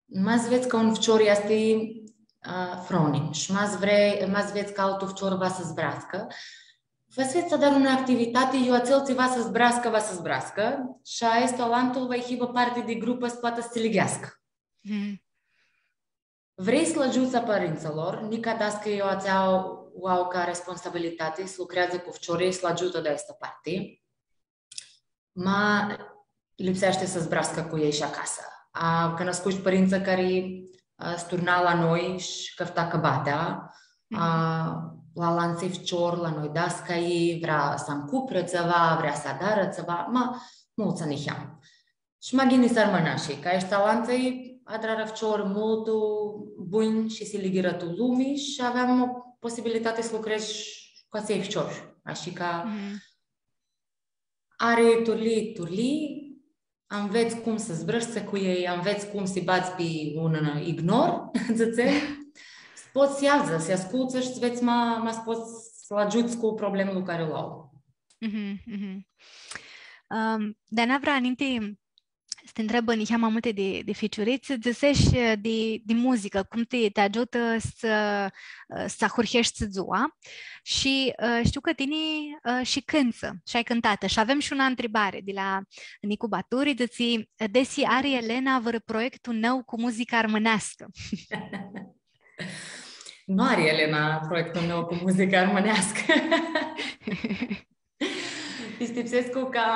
ma s-vedz cã un ficior easti, ã, fronim shi ma s-vre-, ma s-vedz cã altu ficior va s-zburascã, va s-vedz s-adari unã activitati, iu atsel tsi va s-zburascã, va s-zburascã, shi aestu alantu va hibã parti di grupã s-poatã s-tsi ligheascã. Mhm. Vrei s-lã agiuts a pãrintsãlor, nica dascã eu atsea u au ca responsabilitati, s-lucreadzã cu ficiorlji, s-lã agiutã di aestã parti. Ma lipseashti s-zburascã cu elj shi acasã. A, cunuscush pãrintsã cari, a, s-turna la noi shi cãfta cãbatea, a, mhm, la alantsã ficior, la noi dascalji, vrea s-ancuprã tsiva, vrea s-adarã tsiva, ma multsã niheam. Shi ma ghini s-armãnã shi, cã aeshti alantsã adrarã ficiori multu bunj shi si lighirã tu lumi shi aveam o posibilitati s-lucredz cu atselj ficiori. Ashi cã, mhm, ari turlii, turlii, anvets cum s-zburãshti cu elj, anvets cum s-lji badz pi un ignor, dzãtsem, s-pots s-lji avdzã, s-lji ascultsã shi s-vedz ma, ma s-pots s-lu agiuts cu problemlu cari lu au. Mhm, mhm. Ãm, di-atsea vrea ninti s-ti ntreb niheamã ma multi di, di ficiurits, dzãseshi, ã, di, di muzicã, cum ti, ti agiutã s-, ã, s-ahurheshti dzua. Shi, ã, shtiu cã tini, ã, shi cãntsã, shi ai cãntatã. Shi avem shi unã ntribari di la Nicu Baturi, dzãtsi, desi ari Elena vãrã proiectu nãu cu muzica armãneascã? Nu ari Elena proiectu nãu cu muzica armãneascã. Pistipsescu cã,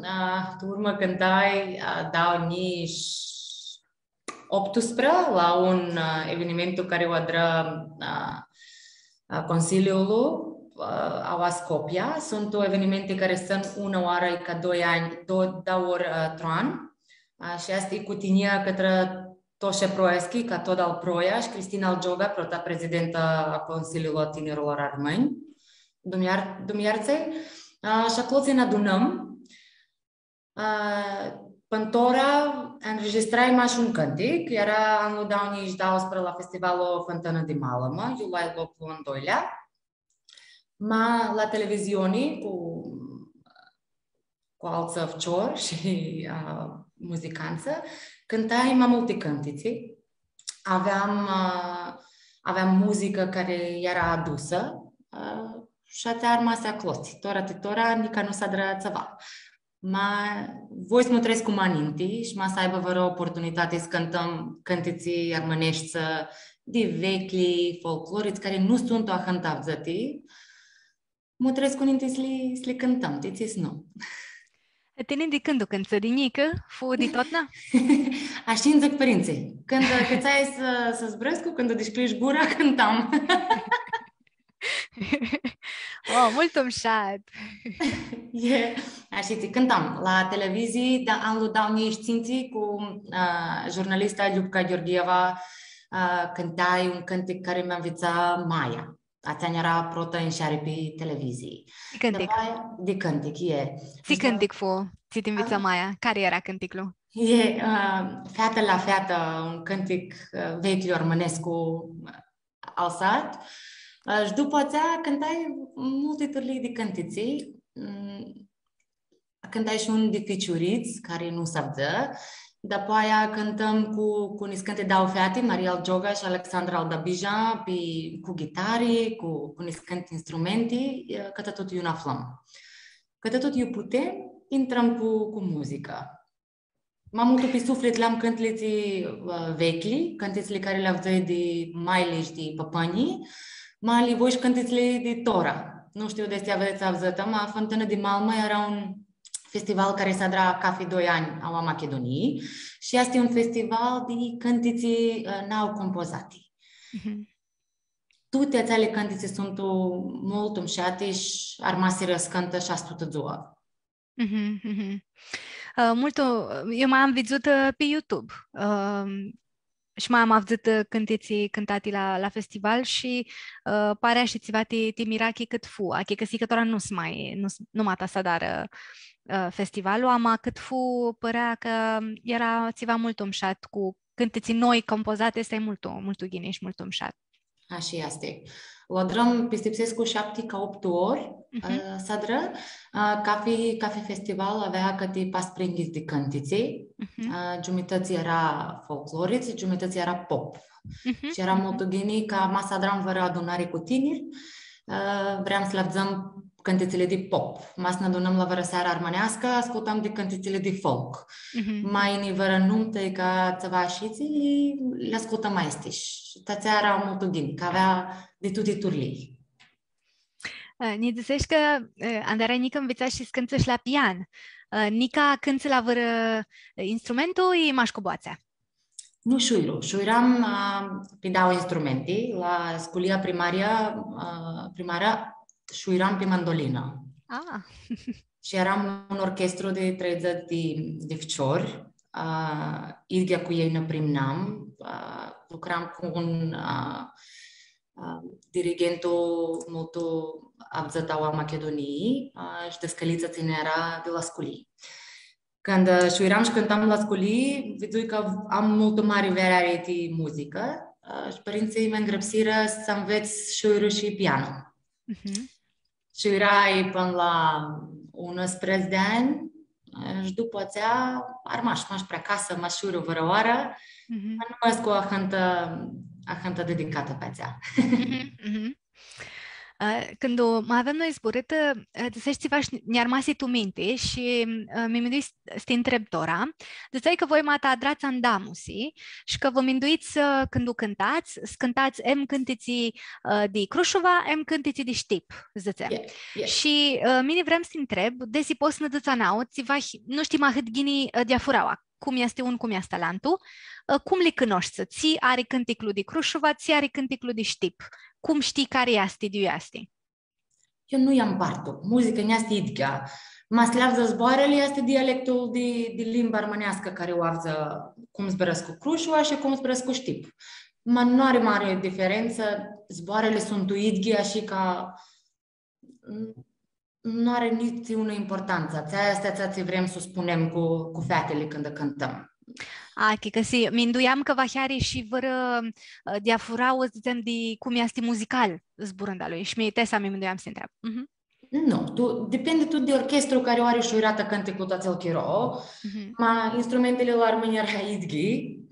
a, tu urmã cãntai, a, dauã njilji optusprã la un, a, evenimentu cari u adrã, a, a, Consiliul, a, aoa Scopia. Suntu evenimenti cari s-tsãn unã oarã, i ca doi anj, do-, dauã ori, a, tu an. A, shi aestã e cu tinjia cãtrã Toshe Proeschi, ca Todal Proia, shi Cristina Algioga, prota prezidentã a Consiliului a Tinirlor Armãnj, Dumniar-, Dumniartsei. A, shi aclo tsi nã adunãm. A, pãn tora anregistrai mash un cãntic, eara anlu dauã njilji dauãsprã la festivalul Fãntãnã di Malãmã, iu loai loclu al doilea. Ma la televizioni cu, cu altsã ficiori shi, a, muzicantsã, cãntai ma multi cãntitsi. Aveam, a, aveam muzicã cari eara adusã, a, shi atsea armasi aclotsi. Tora ti tora, nica nu s-adrã tsiva. Ma voi s-mutrescu ma ninti shi ma s-aibã vãrã oportunitati s-cãntãm cãntitsi armãneshti, di veclji, folclorits, cari nu suntu ahãntu avdzãti, mutrescu ninti s-li, s-li cãntãm, ti tsi s-nu. E tini di cãndu cãntsã? Di njicã? Fu di totna? Ashi nj-dzãc pãrintsãlj. Cãndu acãtsai s-, s-zburãscu, cãndu dishcljish gura, cãntam. Oh, multu mushat. E, ashi tsi cãntam la televizii, da, anlu dauã njilji tsintsi cu, a, jurnalista Ljupca Gheorgheva, a, cãntai un cãntic cari mi nvitsa maia. Atsea nj-eara prota nsheari pi televizii. Di cãntic. Dapoaia, di cãntic, e. Tsi cãntic fu, tsi ti nvitsã maia? Cari eara cãnticlu? E, ã, Featã la featã, un cãntic, ã, veclju armãnescu, ã, alsat. Ã, shi dupã atsea cãntai multi turlii di cãntitsi. Mm, cãntai shi un di ficiurits, cari nu s-avdzã. Dapoaia cãntãm cu, cu niscãnti dauã feati, Maria Algioga shi Alexandra Aldabija, pi, cu ghitari, cu, cu niscãnti instrumenti, ã, cãtã tut iu nã aflãm. Cãtã tut iu putem, intrãm cu, cu muzica. Ma multu pi suflit li am cãntitsi, ã, veclji, cãntitsli cari li avdzãi di maili shi di pãpãnjlji, ma li voi shi cãntitsli di tora. Nu shtiu di tsi avdzãts, avdzãtã, ma Fãntãnã di Malmã eara un festival cari s-adra cafi doi anj aua Machidunii shi easti un festival di cãntitsi, ã, nau compozati. Mhm. Tuti atseali cãntitsi suntu multu mshati shi armasirã s-cãntã shi astutã dzua. Mhm, mhm. Ã, multu, eu ma am vidzutã pi YouTube. Ã, shi ma am avdzãtã, ã, cãntitsi cãntati la, la festival shi, ã, pari shi tsiva ti, ti mirachi cãt fu, achicãsii cã tora nu s-ma, nu s-, nu ma ta s-adarã, ã, festivalul, ama cãt fu, pãrea cã eara tsiva multu mshat cu cãntitsi noi compozati, easti multu, multu ghini shi multu mshat. Ashi easti. U adrãm, pistipsescu, shapti ca optu ori, mhm, ã, s-adrã. Ã, cafi, cafi festival avea cãti paspringhits di cãntitsi. Mhm. Ã, giumitãts eara folclorits, giumitãts eara pop. Mhm. Shi eara, mhm, multu ghini cã ma s-adrãm vãrã adunari cu tiniri, ã, vream s-lã avdzãm cãntitsli di pop. Ma s-nã adunãm la vãrã searã armãneascã, ascultãm di cãntitsli di folk. Mhm. Ma yini vãrã numtã, i ca tsiva ashitsi, li ascultãm aesti. Shi atsea eara multu ghini, cã avea di tuti turlii. Ã, nji dzãseshi cã, ã, anda earai njicã nvitsash s-cãntsã shi la pian. Ã, nica cãntsã la vãrã, ã, instrumentu i mash cu boatsea? Nu shuiru. Shuiram, ã, pi dauã instrumenti, la sculia primaria, ã, primarã, shuiram pi mandolinã. Ah. Shi earam un orchestru di treidzãts di, di ficiori, ã, idyea cu elj nã primnam, ã, lucram cu un, ã, ã, dirigentu multu avdzãt aua Machidunii, ã, shi dãscãlitsa tsi nã eara di la sculii. Cãndu, ã, shuiram shi cãntam la sculii, vidzui cã am multu mari vreari ti muzicã, ã, shi pãrintsãlj mi ngrãpsirã s-anvets shuiru shi pianu. Mhm. Shuirai pãnã la unãsprãdzatsi di anj, ã, shi dupã atsea armash, mash pri casã, mash shuiru vãrãoarã, mhm, ma nu escu ahãntã, ahãntã dedicatã pi atsea. Mhm, mhm. Ã, cãndu ma aveam noi zburãtã, ã, dzãseshi tsiva shi nj-armasi tu minti shi, ã, mi minduii s-, s-ti ntreb tora. Dzãtseai cã voi ma ta adrats andamusi shi cã vã minduits, ã, cãndu cãntats, s-cãntats em cãntitsi, ã, di Crushuva, em cãntitsi di Shtip, dzãtseam. Yeah, yeah. Shi, ã, mini vream s-ti ntreb, desi pots s-nã dzãts a nauã, tsiva hi-, nu shtim ahãt ghini, ã, diafuraua, cum easti un, cum easti alantu, ã, cum li cunoshti, tsi ari cãnticlu di Crushuva, tsi ari cãnticlu di Shtip, cum shtii cari easti di iu easti? Eu nu lj-ampartu. Muzica nj-easti idghea. Ma s-li avdzã zboarãli, easti dialectul di, di limba armãneascã cari u avdzã, cum zburãscu Crushuva shi cum zburãscu Shtip. Ma nu ari mari diferentsã, zboarãli suntu idghi, ashi cã n-, nu ari nitsi unã importantsã. Atsea easti atsea tsi vrem s-u spunem cu, cu featili cãndu cãntãm. A, achicãsii, minduiam cã va ari shi vãrã, ã, diafurauã, dzãtsem, di cum easti muzical, zburãndalui. Shi mi, ti atsea mi minduiam s-ti ntreb. Mhm. Nu, tu, dipindi tut di orchestru cari u ari shuiratã cãnticlu tu atsel chiro, mhm, ma instrumentili la armãnj eara idghi,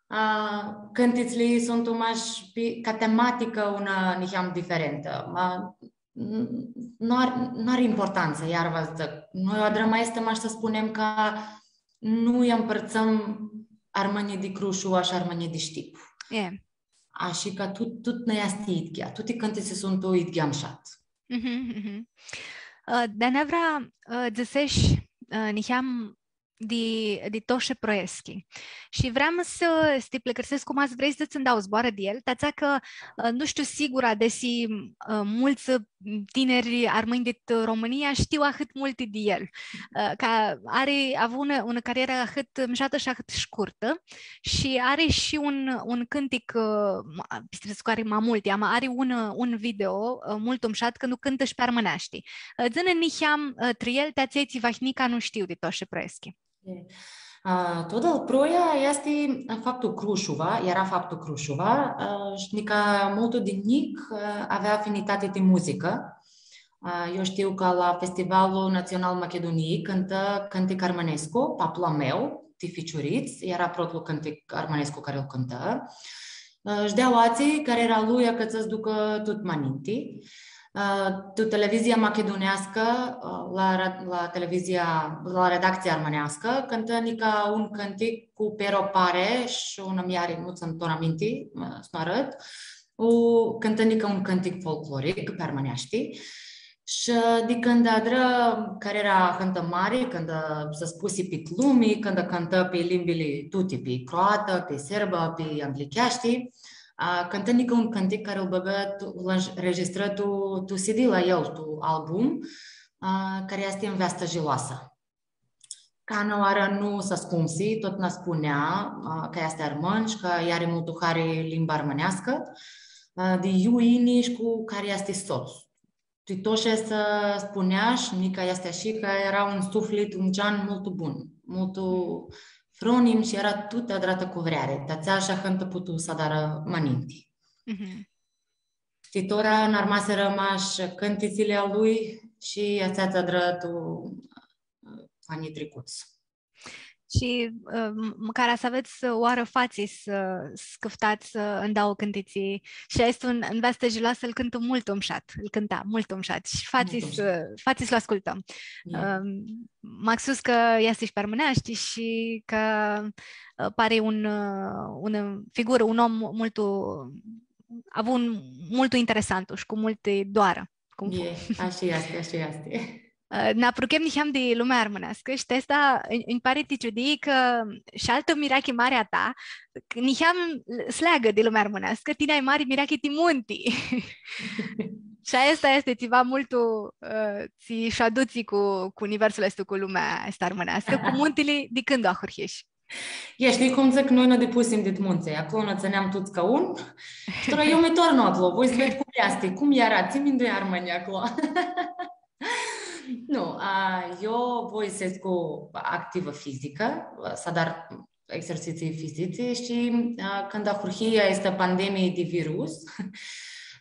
a, cãntitsli suntu mash pi, ca tematicã unã niheam diferentã, ma n-, nu ar-, nu ari importantsã, iar va dzãc. Noi u adrãm aestã mash s-spunem cã nu lj-ampãrtsãm armãnjlji di Crushuva shi armãnjlji di Shtip. E. Ashi cã tut, tut nã easti idghea, tuti cãntitsi suntu idghea mshat. Mhm, mhm. Ã, di-aneavra, ã, dzãseshi, ã, niheam di, di Toshe Proeski. Shi vream s-, s-ti pãlãcãrsescu cum s-vrei s-dzãts ndauã zboarã di el, ti atsea cã, ã, nu shtiu sigura desi, ã, multsã tiniri armãnj dit Romãnia shtiu ahãt multi di el. Ã, cã ari, avu unã, unã carierã ahãt mshatã shi ahãt shcurtã shi ari shi un, un cãntic, ã, ma-, pistipsescu cã ari ma multi, ama ari un, un video, ã, multu mshat cãndu cãntã shi pi armãneashti. Ã, dzã-nã niheam, ã, trã el, ti atselj tsi vahi nica nu shtiu di Toshi Proeschi. E, ã, Todã-l Proia easti faptu Crushuva, eara faptu Crushuva, ã, shi nica multu di njic, ã, avea afinitati ti muzicã. Ã, eu shtiu cã la Festivalul Național Machidunii cãntã cãntic armãnescu, Paplu a meu, ti ficiurits, eara protlu cãntic armãnescu cari lu cãntã. Ã, shi di aoatsi, cariera lui acãtsã s-ducã tut ma ninti. Ã, tu televizia machiduneascã, ã, la ra-, la televizia, la redactsia armãneascã, cãntã nica un cãntic cu Pero Pare shi unã mljari, nu tsãn tora minti, ã, s-nu arãt, u, cãntã nica un cãntic folcloric pi armãneashti. Shi di cãndu adrã cariera ahãntã mari, cãndu s-spusi pit lumi, cãndu cãntã pi limbili tuti, pi croatã, pi serbã, pi anglicheashti, a, cãntã nica un cãntic cari lu bãgã tu, lu înregistrã tu, tu C D la el, tu album, a, cari easti Nveastã Jiloasã. Canã oarã nu s-ascumsi, tut nã spunea, a, cã easti armãn shi cã lj-ari multu hari limba armãneascã, a, di iu yini shi cu cari easti sots. Ti Toshi s-spunea shi nica easti ashi, cã eara un suflit, un gean multu bun, multu fronim shi eara tut adratã cu vreari. Ti atsea shi ahãntã putu s-adarã ma ninti. Mhm. Ti tora nã armasirã mash cãntitsili a lui shi atsea tsi adrã tu, ã, anjlji tricuts. Shi, ã, m-, mãcar s-avets oarã fatsi s-, s-cãftats, ã, ndauã cãntitsi. Shi aestu Nveastã Jiloasã lu cãntã multu mushat, lu cãnta multu mushat. Shi fatsi s-, fatsi s-lu ascultãm. Ã, maxus cã easti shi pi armãneashti shi cã, ã, pari un, ã, unã figurã, un om multu, avu un, multu interesantu shi cu multi doarã. Cum fu? E, ashi easti, ashi easti. Ã, nã apruchem niheam di lumea armãneascã shi ti aestã nj-, nj-pari ti ciudii cã shi altã mirachi mari a ta, niheam s-leagã di lumea armãneascã, tini ai mari mirachi ti munti. Shi aestã easti tsiva multu, ã, tsi sh-adutsi cu, cu universul aestu, cu lumea aestã armãneascã, cu muntili, di cãndu ahurhish? E, shtii cum dzãc, noi nã dipusim dit muntsã, aclo nã tsãneam tuts ca un. Shi tora eu mi tornu aclo, voi s-ved cum easti, cum eara, tsi minduia armãnjlji aclo. Nu, a, eu voi s-escu activã fizicã, s-adar exersitsii fizici shi, a, cãndu ahurhi aestã pandemii di virus,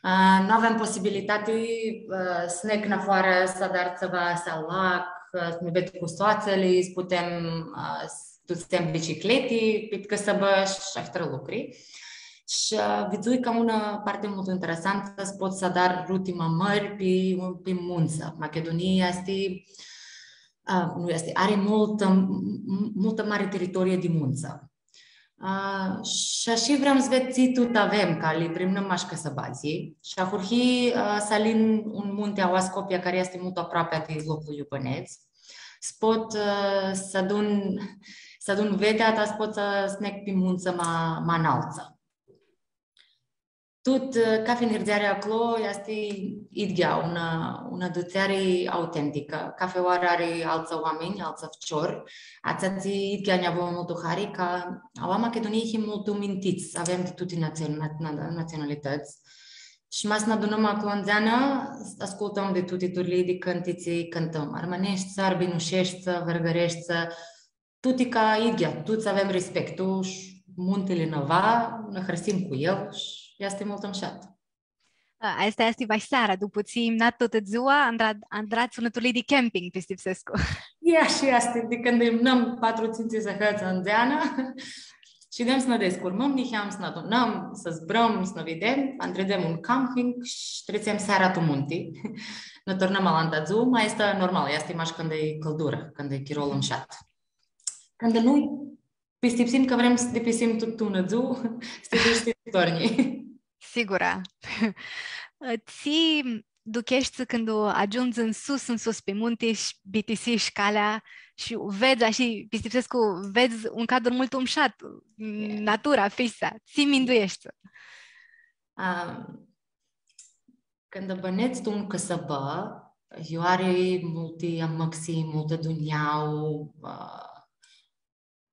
a, nu aveam posibilitati, a, s-neg nafoarã, s-adar tsiva, s-alac, a, s-mi ved cu soatsãli, s-putem, a, s-, dutsem bicicleti pit cãsãbã shi ahtãri lucri. Shi, ã, vidzui ca unã parti multu interesantã, s-pot s-adar ruti ma mãri pi, pi muntsã. Machidunia easti, ã, nu easti, ari multã, m-, m-, multã mari teritorie di muntsã. Ã, shi ashi vream s-ved tsi tut avem, ca li primnãm mash cãsãbadz. Shi ahurhi, ã, s-alin un munti aoa Scopia, cari easti multu aproapea di loclu iu bãnedz. S-pot, ã, s-adun, s-adun vetea ta, s-pot s-, s-neg pi muntsã ma, ma analtsã. Tut, ã, cafi nirdeari aclo easti idyea, unã, unã dutseari autenticã. Cafi oarã ari altsã oaminj, altsã ficiori. Atsea tsi idyea nj-avu multu hari, cã aoa Machidunii him multu mintits, avem di tuti natsio-, na-, na-, natsionalitãts. Shi ma s-nã adunãm aclo ndzeanã, ascultãm di tuti turlii di cãntitsi, cãntãm armãneshti, arbinusheshti, vãrgãreshti, tuti ca idyea, tuts avem respectul shi muntili nã va, nã hãrsim cu el shi easti multu mushat. A, aestã easti vahi seara, dupu tsi imnat tutã dzua, andra-, andrats unã turlii di camping, pistipsescu. E, ashi easti, di cãndu imnãm patru, tsintsi sãhãts ndzeanã, shidem s-nã descurmãm, niheam s-nã adunãm, s-zburãm, s-nã videm, andridem un camping shi tritsem seara tu munti. Nã turnãm alantã dzuã, ma easti normal, easti mash cãndu e cãldurã, cãndu e chirolu mushat. Cãndu nu, pistipsim cã vrem s-dipisim tut tu unã dzuã, s-ti duts shi s-tornji. Sigura. Tsi ducheshti cãndu agiundzi nsus, nsus pi munti shi bitisishi calea shi vedz, ashi, pistipsescu, vedz un cadru multu mushat, natura, fisea. Tsi mindueshti? A, Cãndu bãnedz tu un cãsãbã, iu ari multi amãxi, multã dunjauã, ã,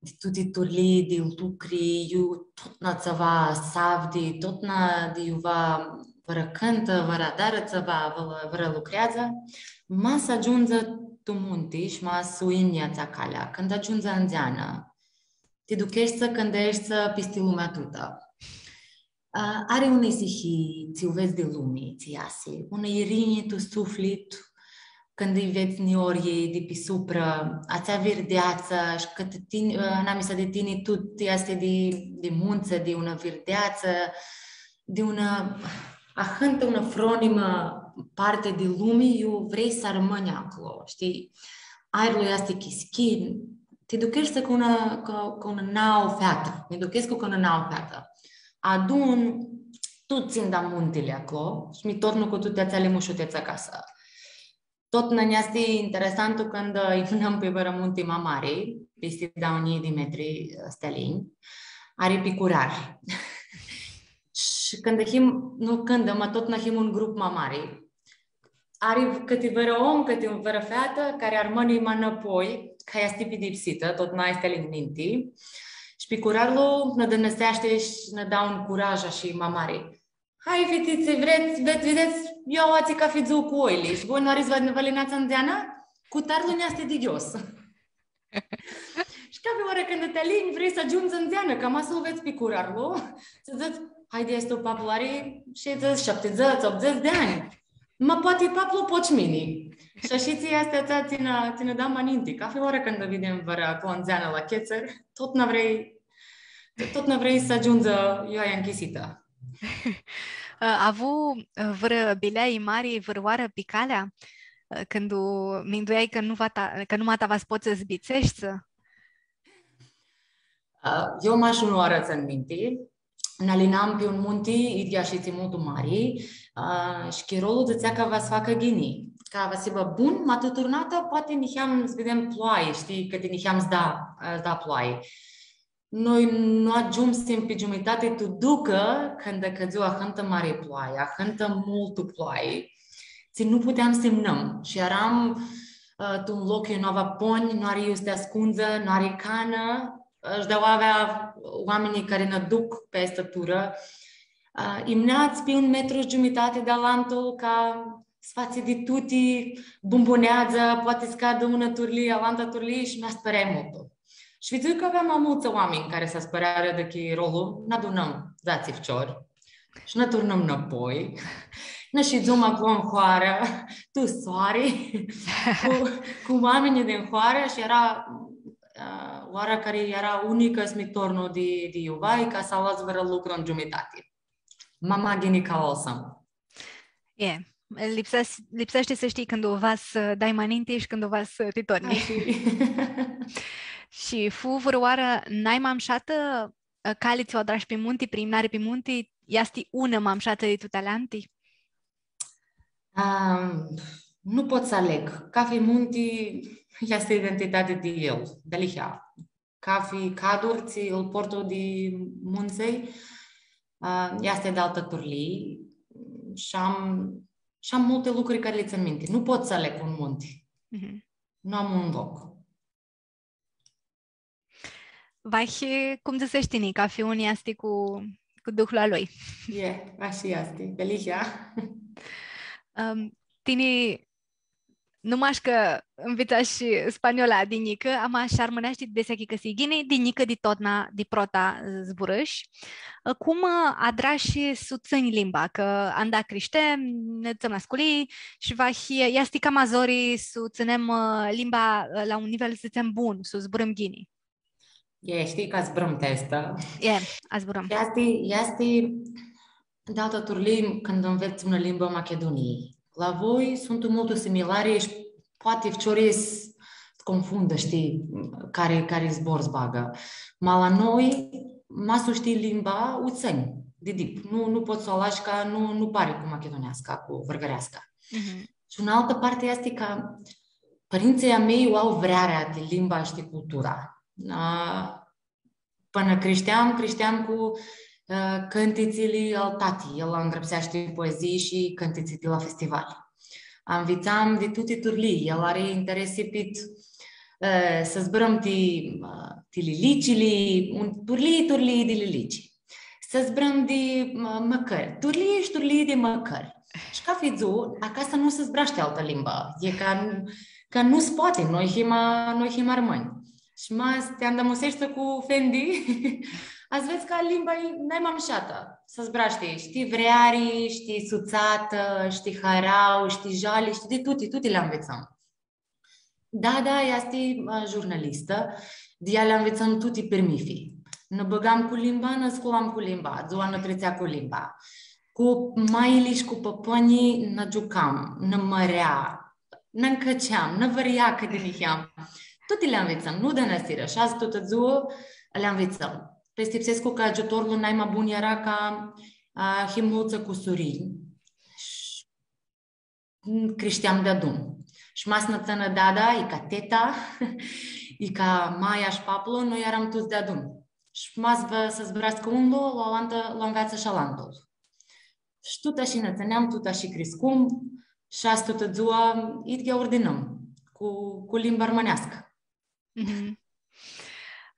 di tuti turlii, di lucri, iu totna tsiva s-avdi, totna di iuva vãrã cãntã, vãrã adarã tsiva, vãrã, vãrã lucreadzã, ma s-agiundzi tu munti shi ma s-u imnji atsea calea, cãndu agiundzi ndzeanã, ti ducheshti cãndu eshti pisti lumea tutã. A, ari unã isihii, tsi u vedz di lumi, tsi easi, unã irini tu suflit, cãndu lji vedz niorlji di pi suprã, atsea virdeatsã, shi cãtã tini, a, anamisa di tini, tut easti di, di muntsã, di unã virdeatsã, di unã, ahãntã unã fronimã parti di lumi, iu vrei s-armãnj aclo, shtii? Aerlu easti chischin, ti ducheshti ca unã, ca, ca unã nauã featã. Mi duchescu ca unã nauã featã. Adun, tut tsi-nj da muntili aclo, shi mi tornu cu tuti atseali mushutets acasã. Totna nj-easti interesantu cãndu imnãm pi vãrã munti ma mari, pisti dauã njilji di metri, ã, stealinj, ari picurar. Shi cãndu him, nu cãndu, ma totna him un grup ma mari, ari cãti vãrã om, cãti vãrã featã, cari armãni ma nãpoi, cã easti pidipsitã, totna easti ali ninti. Shi picurarlu nã dãnãseashti shi nã da un curaj ashi ma mari. Hai, fititsi, vrets, vrets, videts, eu aoatsi cafi dzuã cu oili. Shi voi nu ari s-vã, vã alinats ndzeanã? Cutarlu nj-easti di ghios. Shi cafi oarã cãndu ti alinj, vrei s-agiundzi ndzeanã, cã ma s-lu vedz picurarlu, s-dzãts, haidi, aestu paplu ari shaidzãts, shaptidzãts, optudzãts di anj. Ma poati paplu pots mini. Shi ashi tsi easti atsea tsi nã, tsi nã da ma ninti. Cafi oarã cãndu videm vãrã aclo ndzeanã la Chetser, totna vrei, totna vrei s-agiundzi iu aia nchisitã. Ã, avu, ã, vãrã bileai mari, vãrãoarã pi calea, ã, cãndu minduiai cã nu va ta-, cã numata va s-pots s-bitseshti? Ã, eu mash unã oarã tsãn minti, nã alinam pi un munti, idyea shi tsi multu mari, ã, shi chirolu dzãtsea cã va s-facã ghini, cã va s-hibã bun, ma tu turnatã poati niheam s-videm ploai, shtii, cã ti niheam s-da, ã, s-da ploai. Noi nu agiumsim pi giumitati tu Ducã, cãndu cãdzu ahãntã mari ploai, ahãntã multu ploai, tsi nu puteam s-imnãm. Shi earam, ã, tu un loc iu nu avea ponj, nu ari iu s-ti ascundzã, nu ari canã, ã, shi di-aua avea oaminjlji cari nã duc pi aestã turã. Ã, imnats pi un metru shi giumitati di alantu, ca s-fatsi di tuti, bumbuneadzã, poati s-cadã unã turlii, alantã turlii shi mi aspãreai multu. Shi vidzui cã aveam ma multsã oaminj cari s-aspãrearã di chirolu, nã adunãm dzatsi ficiori shi nã turnãm nãpoi. Nã shidzum aclo tu hoarã, tu soari, cu, cu oaminjlji din hoarã shi eara, ã, oara cari eara unicã s-mi tornu di, di iuva, ca s-alas vãrã lucru tu giumitati. Ma, ma ghini ca alãsãm. E, lipsea-, lipseashti s-shtii cãndu va s-dai ma ninti shi cãndu va s-ti torni. Ashi. Shi fu vãrãoarã nai ma mushatã, ã, cali tsi u adrash pi munti, pri imnari pi munti, easti unã ma mushatã di tuti alanti? Am, nu pot s-aleg. Cafi munti easti identitati di el, dealihea. Cafi cadur tsi lu portu di muntsã, ã, easti di altã turlii. Shi am, shi am multi lucri cari li tsãn minti. Nu pot s-aleg un munti. Mhm. Nu am un loc. Vahi, cum dzãsesh tini, cafi un easti cu, cu duhlu a lui. E, ashi easti, dealihea. Ãm, tini, nu mash cã nvitsash spaniola di njicã, ama shi armãneashti di s-achicãsii ghini, di njicã di totna, di prota, ã, zburãsh. Ã, cum, ã, adrash s-u tsãnj limba? Cã anda crishtem, nã dutsem la sculii shi vahi, easti cama zori s-u tsãnem, ã, limba, ã, la un nivel, s-dzãtsem, bun, s-u zburãm ghini. E, shtii cã zburãm ti aestã. E, a zburãm. Easti, easti di altã turlii cãndu nvets unã limbã Machidunii. La voi suntu multu similari shi poati ficiorlji s-, s-confundã, shtii, cari, cari zbor s-bagã. Ma la noi, ma s-u shtii limba, u tsãnj di dip. Nu, nu pots s-u alashi cã nu, nu pari cu machiduneasca, cu vãrgãreasca. Mhm. Shi unã altã parti easti cã pãrintsãlj a mei u au vrearea di limba shi di cultura. A, pãnã crishteam, crishteam cu, ã, cãntitsili al tati, el angrãpseashti poezii shi cãntitsi di la festivali. Anvitsam di tuti turlii, el ari interesi pit, ã, s-zburãm ti, ã, ti lilicili, un, turlii, turlii di lilici. S-zburãm di, ã, mãcãri, turlii shi turlii di mãcãri. Shi cafi dzuã, acasã nu s-zburashti altã limbã. E ca, ca nu s-poati, noi him, noi him armãnj. Shi ma s-ti andamuseshti cu fendi, a s-vedz cã limba e nai ma mushatã. S-zburashti, shtii vreari, shtii sutsatã, shtii harau, shtii jali, shtii di tuti, tuti li anvitsãm. Dada easti, ã, jurnalistã, di ea li anvitsãm tuti pirmithi. Nã bãgam cu limba, nã sculam cu limba, dzua nã tritsea cu limba. Cu maili shi cu pãpãnjlji nã giucam, nã mãrea, nã ncãceam, nã vãria cãt di niheam. Tuti li anvitsãm, nu dãnãsirã, shi adzã tutã dzua li anvitsãm. Pistipsescu cã agiutorlu nai ma bun eara ca, a, him multsã cusurinj. Shi crishteam deadun. Shi ma s-nã tsãnã dada, i ca teta, i ca maia shi paplu, noi earam tuts deadun. Shi ma s-vã, s-zburascã unlu, la alantã, lu anveatsã shi alantul. Shi tut ashi nã tsãneam, tut ashi criscum, shi adzã tutã dzua, idyea urdinãm, cu, cu limba armãneascã. Mhm.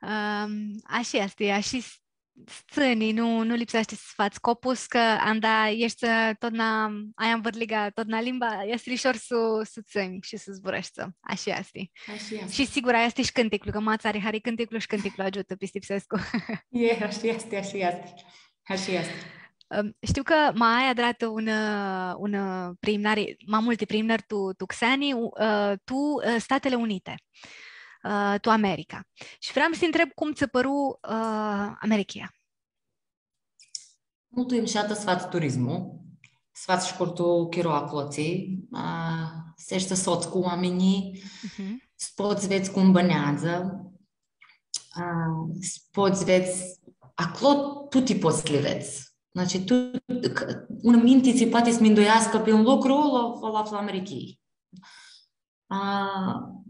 Ãm, ashi easti, ashi s-, s-tsãni, nu, nu lipseashti s-fats copus, cã anda eshti, ã, totna, ai anvãrliga, totna limba, easti lishor s-u, s-u tsãnj shi s-u zburãshti. Ashi easti. Ashi easti. Shi sigur, aia easti shi cãnticlu, cã ma tsã ari hari cãnticlu shi cãnticlu agiutã, pistipsescu. E, ashi easti, ashi easti. Ashi easti. Ãm, shtiu cã ma ai adratã unã, unã priimnari, ma multi priimnãri tu, tu xeani, u-, ã, tu, ã, Statele Unite, ã, tu America. Shi vream s-ti ntreb cum tsã pãru, ã, Americhia. Multu mushatã s-fats turismu, s-fats shcurtu chiro aclotsi, ã, s-eshti sots cu oaminjlji, mhm, s-pots s-vedz cum bãneadzã, a, s-pots s-vedz, aclo tuti pots s-li vedz. Znači, tu, c-, unã minti tsi poati s-minduiascã pi un lucru, lu, lu aflã Americhii. A,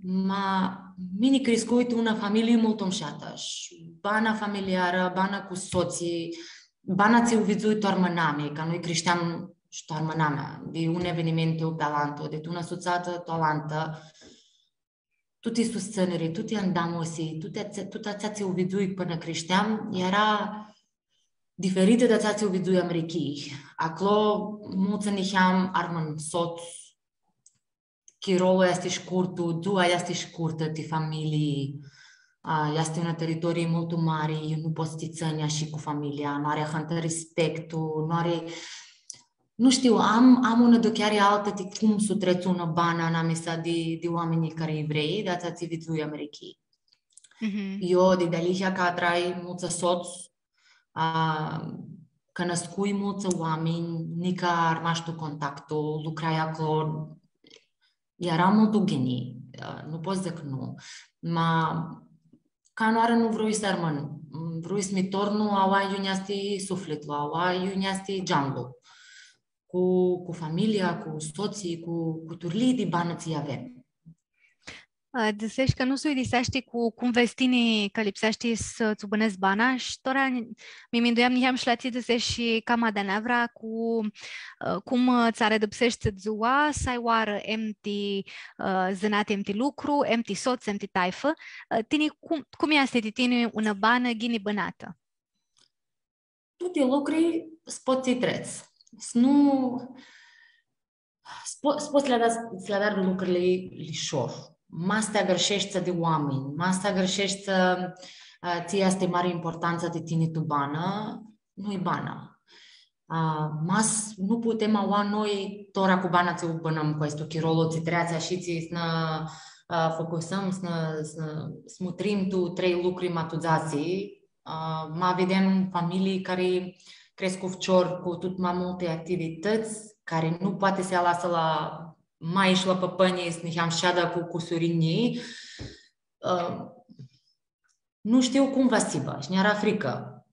ma, mini criscui tu unã familii multu mushatã, shi bana familiarã, bana cu sotslji, bana tsi u vidzui tu armãnami, cã noi crishteam shi tu armãnamea, di un evenimentu pi alantu, di tu unã sutsatã tu alantã, tuti sustsãniri, tuti andamusi, tuti atse-, tuti atsea tsi u vidzui pãnã crishteam, eara diferitã di atsea tsi u vidzui Americhii. Aclo, multsã niheam armãnj sots, chirolu easti shcurtu, dzua easti shcurtã ti familii, a, easti unã teritorii multu mari, iu nu pots s-ti tsãnj ashi cu familia, nu ari ahãntã respectu, nu ari, nu shtiu, am, am unã aducheari altã ti cum s-u trets unã banã anamisa di, di oaminjlji cari lj-vrei, di atsea tsi vidzui Americhii. Mhm. Io, di dealihea cã adrai multsã sots, a, cunuscui multsã oaminj, nica armash tu contactu, lucrai aclo, eara multu ghini, a, nu pot s-dzãc nu. Ma, canãoarã nu vrui s-armãn, vrui s-mi tornu, aua iu nj-, easti suflitlu, aua iu nj-, easti geanlu. Cu, cu familia, cu sotslji, cu, cu turlii di banã tsi avem. A, dzãseshi cã nu s-uidiseashti cu cum vedz tini cã lipseashti s-tsã bãnedz bana, shi tora mi minduiam niheam shi la tsi dzãseshi cama di aneavra cu, ã, cum, ã, tsã aridipseshti dzua, s-ai oarã em ti, ã, zãnati, em ti lucru, em ti sots, em ti taifã. Ã, tini cum, cum easti ti tini unã banã ghini bãnatã? Tuti lucri s-pots s-li trets. S-nu, s-po-, s-pots s-li adari, s-li adari lucrili lishor. Ma s-ti agãrsheshti di oaminj, ma s-ti agãrsheshti, a, tsi easti mari importantsa di tini tu banã, nu-i bana. A, ma s-, nu putem aua noi, tora cu bana tsi u bãnãm cu aestu chirolu, tsi treatsi, ashitsi s-nã, a, focusãm, s-nã, s-nã, s-mutrim tu trei lucri ma tu dzatsi, a, ma videm familii cari crescu ficiori cu tut ma multi activitãts, cari nu poati s-lj-alasã la mai shi la pãpãnj, s-niheam s-shadã cu cusurinjlji. A, nu shtiu cum va s-hibã, shi nj-eara fricã.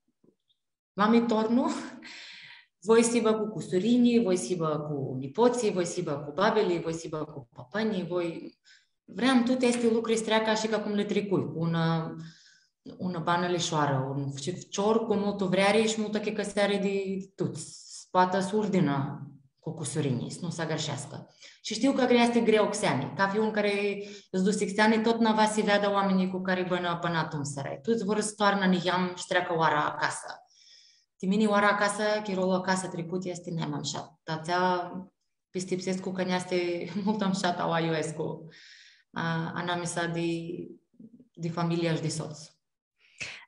Va mi tornu, voi s-hibã cu cusurinjlji, voi s-hibã cu nipotslji, voi s-hibã cu babili, voi s-hibã cu pãpãnjlji, voi, vream tuti aesti lucri s-treacã ashi ca cum li tricui, cu unã, unã banã lishoarã, un ficior cu multã vreari shi multã achicãseari di tuts, s-poatã s-urdinã cu cusurinjlji, s-nu s-agãrsheascã. Shi shtiu cã easti greu xeani, cafi un cari s-dusi xeani, totna va s-veadã oaminjlji cu cari bãnã pãnã atumtsea. Tuts vor s-toarnã niheam shi s-treacã oara acasã. Ti mini oara acasã, chirolu acasã tricut easti nai ma mushat. Ti atsea pistipsescu cã nj-easti multu mushat aoa iu escu, a, anamisa di, di familia shi di sots.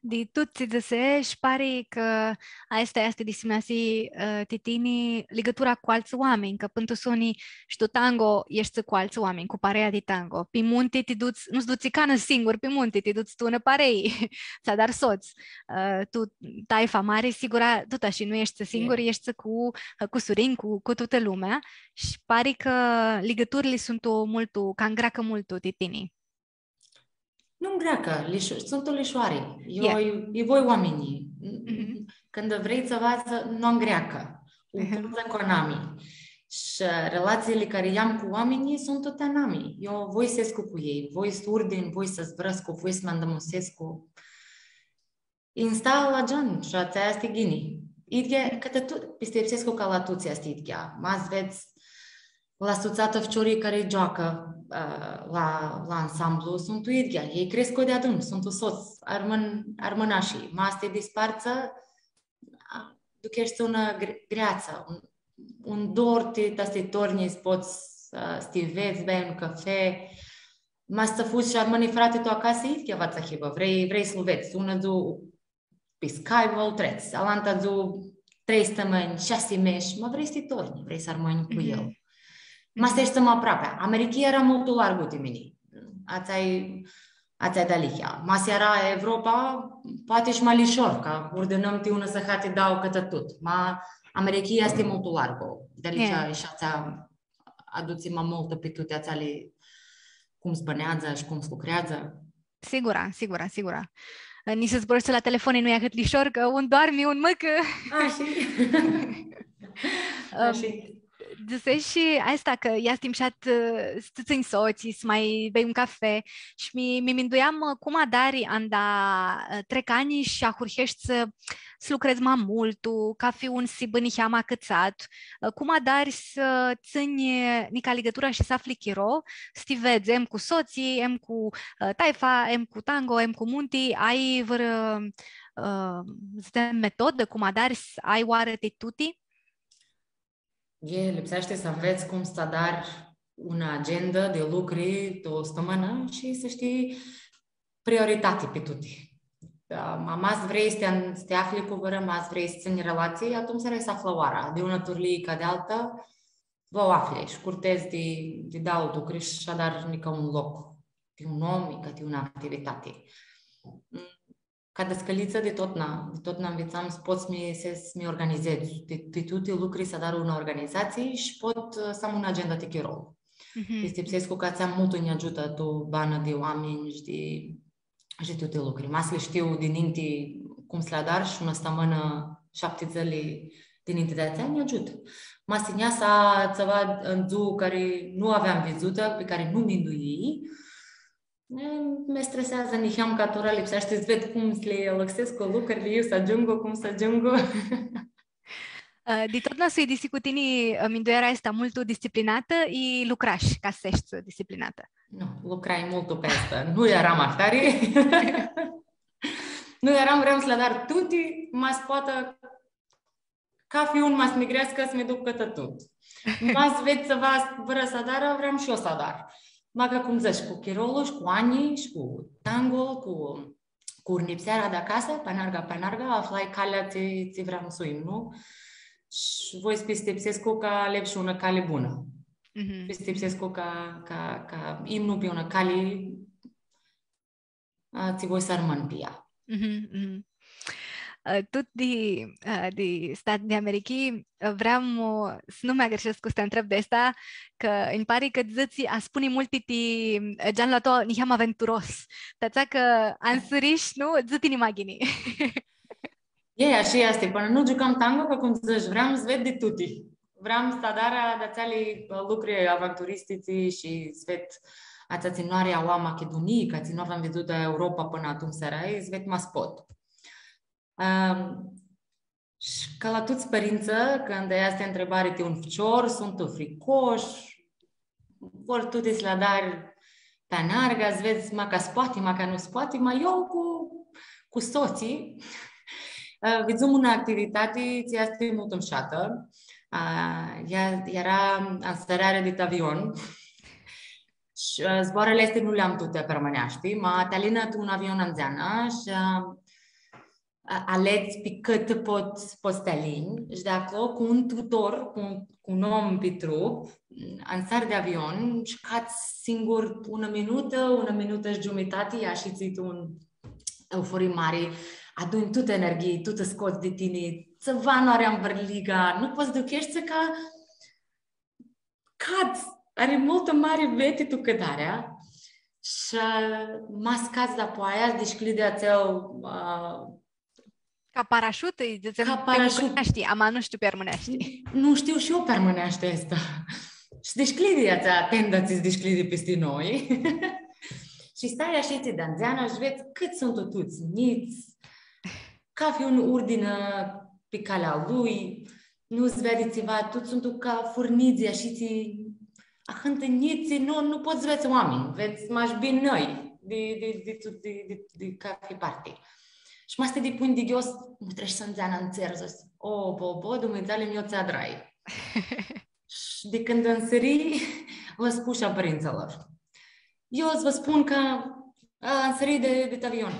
Di tut tsi dzãsesh, pari cã aestã easti di simasii, ã, ti tini, ligãtura cu altsã oaminj, cã pãn tu soni shi tu tango eshti cu altsã oaminj, cu parea di tango. Pi munti ti duts, nu s-dutsi canã singur pi munti, ti duts tu unã parei, s-adari sots. Ã, tu taifa mari, sigura, tut ashi, nu eshti singur, eshti cu, ã, cusurinj, cu, cu tutã lumea. Shi pari cã ligãturli suntu multu, cã angreacã multu ti tini. Nu ngreacã, lisho-, suntu lishoari. Io, io, io voi oaminjlji. Mhm. Cãndu vrei tsiva, nu ngreacã. U pots cu anami. Shi relatsiili cari li am cu oaminjlji suntu ti anami. Io voi s-escu cu elj, voi s-urdin, voi s-zburãscu, voi s-mi andãmusescu. Nj-sta la gean shi atsea easti ghini. Idyea, cã ti tu-, pistipsescu cã la tuts easti idyea. Ma s-vedz la sutsatã ficiorlji cari gioacã, ã, la, la ansamblu, suntu idyea. Elj crescu deadun, suntu sots, armãn, armãnashi. Ma s-ti dispartsã, a, aducheshti unã gre-, greatsã, un, un dor ti, ta s-ti tornji, s-pots, ã, s-ti vedz, bei un cafe. Ma s-tsã fudz shi armãni frati tu acasã, idyea va tsã hibã, vrei, vrei s-lu vedz. Unã dzuã pi Skype va lu trets, alantã dzuã trei stãmãnj, shasi mesh, ma vrei s-ti tornji, vrei s-armãnj cu el. Ma s-eshti ma aproapi. Americhia eara multu largu ti mini. Atsea-i, atsea-i dealihea. Ma s-eara Evropa, poati shi ma lishor, cã urdinãm ti unã sãhati, dauã cãtã tut. Ma Americhia easti multu largu. Dealihea shi atsea adutsi ma multu pi tuti atseali, cum s-bãneadzã shi cum s-lucreadzã. Sigura, sigura, sigura. Nitsi s-zburãshti la telefon nu e ahãt lishor, cã un doarmi, un mãcã. A, shi. Ãm, dzãseshi shi aestã cã easti mushat, ã, s-tsã tsãnj sots, s-ma bei un cafe. Shi mi, mi minduiam, ã, cum adari anda, ã, trec anj shi ahurheshti s-, s-lucredz ma multu, cafi un s-hibã niheamã acãtsat, ã, cum adari s-tsãnj nica ligãtura shi s-afli chiro, s-ti vedz, em cu sotslji, em cu, ã, taifa, em cu tango, em cu munti, ai vãrã, ã, dzãtsem, metodã, cum adari s-ai oarã ti tuti? E, lipseashti s-anvets cum s-adari unã agendã di lucri tu stãmãnã shi s-shtii prioritati pi tuti. Da, ma, ma s-vrei s-ti an-, s-ti afli cu vãrã, ma s-vrei s-tsãnj relatsii, atumtsea s-aflã oara, di unã turlii ca di altã, va u afli shi curtedz di, di dauã lucri shi s-adari nica un loc, ti un om, nica ti unã activitati. Ca dãscãlitsã di totna, di totna nvitsam s-pot s-mi, s-, s-mi organizedz. Ti, ti tuti lucri s-adar unã organizatsii shi pot, ã, s-am unã agendã ti chirolu. Mhm. Pistipsescu cã atsea multu nj-agiutã tu banã di oaminj shi di, shi di tuti lucri. Ma s-li shtiu dininti cum s-li adar shi unã stãmãnã, shapti dzãli dininti di atsea, nj-agiutã. Ma s-nj-easã tsiva tu dzuã cari nu aveam vidzutã, pi cari nu minduii, E, mi streseadzã niheam cã tora lipseashti s-ved cum s-li alãxescu lucrili, iu s-agiungu, cum s-agiungu. Ã, di totna sui disi cu tini, ã, mindueara aestã multu disciplinatã i lucrash ca s-eshti disciplinatã? Nu, lucrai multu pi aestã. Nu earam ahtari. Nu earam, vream s-li adar tuti, ma s-poatã cafi un ma s-mi greascã s-mi duc cãtã tut. Ma s-ved tsiva s-, vãrã s-adarã, vream shi eu s-adar. Ma ca cum dzãts, cu chirolu shi cu anjlji shi cu tango, cu, cu urnipseara di acasã, pi anarga, pi anarga, aflai calea tsi, tsi vream s-u imnu. Shi voi s-pistipsescu cã aleg shi unã cali bunã. Mhm. Pistipsescu cã, cã, cã imnu pi unã cali a, tsi voi s-armãn pi ea. Mhm, mhm. Ã, tut di, ã, di Stati di Americhii, ã, vream, ã, s-nu mi agãrshescu s-ti ntreb di aestã, cã nji pari cã dzãts, aspuni multi ti, ã, geanlu a tãu niheamã aventuros. Ti atsea cã ansãrish, nu? Dzã-ti nimaghini. E, ashi easti. Pãnã nu giucam tango, cã cum dzãts, vream s-ved di tuti. Vream s-adar di atseali lucri avanturistitsi shi s-ved atsea tsi nu ari aoa Machidunii, ca tsi nu aveam vidzutã Europa pãnã atumtsea, eara, s-ved ma s-pot. Ãm, shi ca la tuts pãrintsã, cãndu easti ntribari ti un ficior, suntu fricoshi, vor tuti s-lã adari pi anarga, s-vedz, ma ca s-poati, ma ca nu s-poati, ma eu cu, cu sotslji, ã, vidzum unã activitati tsi easti multu mushatã. Ã, ea, eara ansãreari di avion. Shi, ã, zboarãli aesti nu li am tuti pi armãneashti, ma ti alinã tu un avion andzeanã shi, ã, a-, aledz pi cãt pots, pots s-ti alinj. Shi di aclo, cu un tutor, cu un, cu un om pi trup, ansari di avion shi cats singur unã minutã, unã minutã shi giumitati, ashitsi tu un euforii mari, adunj tutã energhii, tutã scots di tini, tsiva nu ari anvãrliga, nu pots s-ducheshti ca cad, ari multu mari veti tu cãdarea shi ma s-cadz dapoaia, dishcljidi atsel, ã, ca parashut, ãlj dzãtsem, ca parashut. Pi mucãneashti, ama nu shtiu pi armãneashti. Nu shtiu shi eu pi armãneashti aestã. Shi dishcljidi atsea tenda tsi s-dishcljidi pisti noi. Shi stai ashitsi di andzeanã shi vedz cãt suntu tuts njits, cafi un urdinã pi calea a lui, nu s-veadi tsiva, tuts suntu ca furnidzi, ashitsi, ahãntu njits, nu, nu pots s-vedz oaminj, vedz mash binãlj di, di, di, di, di, di, di cafi parti. Shi ma s-ti dipunj di ghios, mutreshti andzeanã tu tser, dzãts, o, bo, bo, Dumnidzale, eu tsi adrai. Shi di cãndu ansãrii, lã spush a pãrintsãlor. Eu s-vã spun cã, ã, ansãrii di, di avion.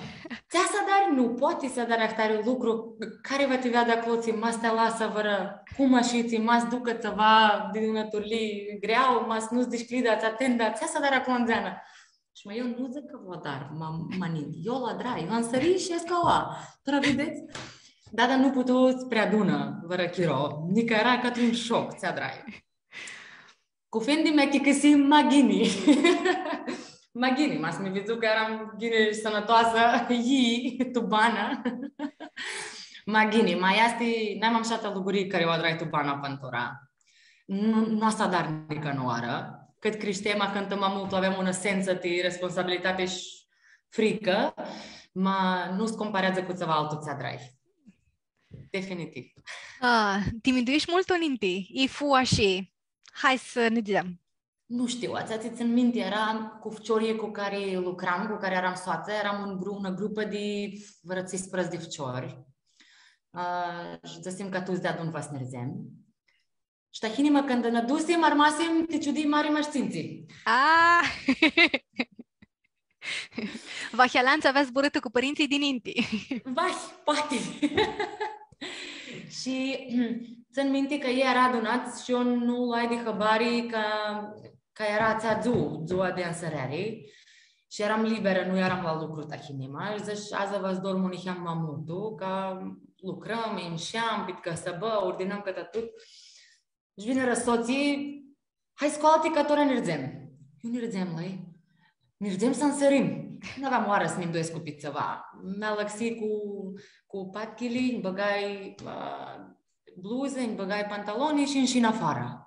Tsi s-adari? Nu poati s-adari ahtari lucru, cari va ti veadã aclo, tsi ma s-ti alasã vãrã, cum ashitsi, ma s-ducã tsiva di unã turlii greauã, ma s-nu s-dishcljidã atsea tenda, tsi s-adari aclo andzeanã? Shi ma eu nu dzãc cã va adar, ma, ma ninti. Eu lu adrai, eu ansãrii shi escu aoa. Tora videts? Dada nu putu s-preadunã vãrã chiro. Nica eara ca tu un shoc, tsi adrai. Cu fendi mi achicãsii ma ghini. Ma ghini, ma s-mi vidzu cã earam ghini shi sãnãtoasã, yii, tu banã. Ma ghini, ma easti nai ma mushatã lucru cari u adrai tu banã pãn tora. Nu, nu s-adari nica nã oarã. Cãt crishtem, ahãntã ma multu avem unã sensã ti responsabilitati shi fricã, ma nu s-compareadzã cu tsiva altu tsi adrai. Definitiv. A, ti minduishi multu ninti? I fu ashi, hai s-nã dzãtsem. Nu shtiu, atsea tsi tsãn minti eara cu ficiorlji cu cari lucram, cu cari earam soatsã, earam un gru-, unã grupã di vãrã tsisprãdzatsi di ficiori. A, shi dzãsim cã tuts deadun va s-nã nidzem. Shi tahinima cãndu nã dusim, armasim ti ciudii mari mash tsintsi. A! Vahi alantsã avea zburãtã cu pãrintsãlj dininti. Vahi, poati. Shi tsãn minti cã elj eara adunats shi eu nu loai di hãbari cã, cã eara atsea dzuã, dzua di ansãreari. Shi earam liberã, nu earam la lucru tahinima. Shi dzãsh, adzã va s-dormu niheam ma multu, cã lucrãm, insheam, pit cãsãbã, urdinãm cãtã tut. Shi vinirã sotslji, hai scoalã-ti cã tora nã nidzem. Eu nã nidzem, lai. Nã nidzem s-ansãrim. Nu aveam oarã s-minduescu pi tsiva. Mi alãxii cu, cu patchili, nj-bãgai, a, bluzã, nj-bãgai pantaloni shi inshin afoarã.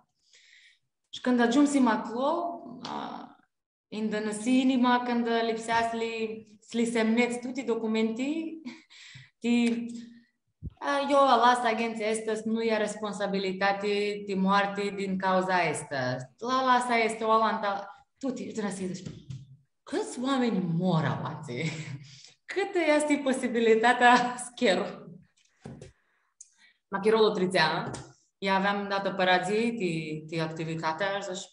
Shi cãndu agiumsim aclo, a, nj-dãnãsi inima cãndu lipsea s-li, s-li semnedz tuti documenti, ti, a, eu alas agenția aestã, nu ia responsabilitati ti moarti din cauza aestã. La, alasã aestã, alantã, tuti, dzãc, cãts oaminj mor aoatsi? Cãtã easti posibilitatea s-cheru? Ma chirolu tritsea, ia aveam datã pãradz ti, ti activitatea, dzãsh,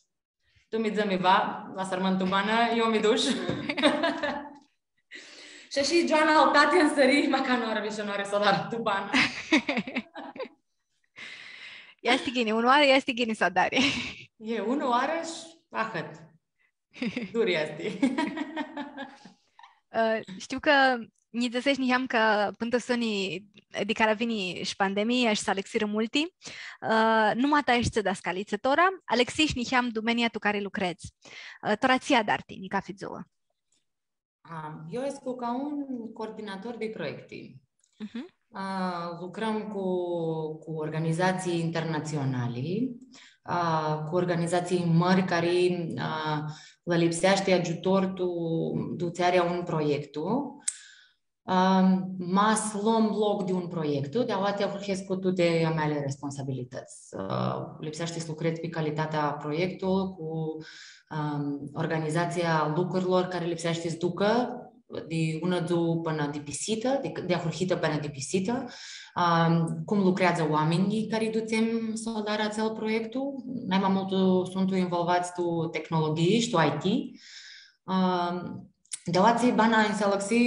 tu mi dzã-mi va, va s-armãn tu banã, eu mi dush. Shi ashi, Joana, al tati ansãri, ma cã nu ari, shi nu ari s-adar tu banã. Easti ghini, unã oarã easti ghini s-adari. E, unã oarã shi ahãt. Dur easti. Ã, shtiu cã nji dzãsesh niheam cã pãn tu soni di cara vini shi pandemia shi s-alãxirã multi, ã, nu ma ta eshti dascalicã tora, alãxish niheam dumenia tu cari lucredz. Ã, tora tsi adari tini cafi dzuã? Am, eu escu ca un coordinator di proiecti. Mhm. A, lucrãm cu, cu organizații internaționale, a, cu organizații mari cari, a, lã lipseashti agiutor tu ducearea un proiectu, ãm, ma s-lom loc di un proiectu, di aoa ti ahurhescu tuti a meali responsabilitãts. Ã, lipseashti s-lucredz pi calitatea proiectului cu, ãm, organizarea lucrurilor cari lipseashti s-ducã di unã dzuã pãnã dipisitã, di, di ahurhitã pãnã dipisitã, ãm, cum lucreadzã oaminjlji cari dutsem s-u adarã atsel proiectu, nai ma multu suntu involvats tu tehnologhii shi tu I T. Ãm, di aoatsi bana nj-si alãxi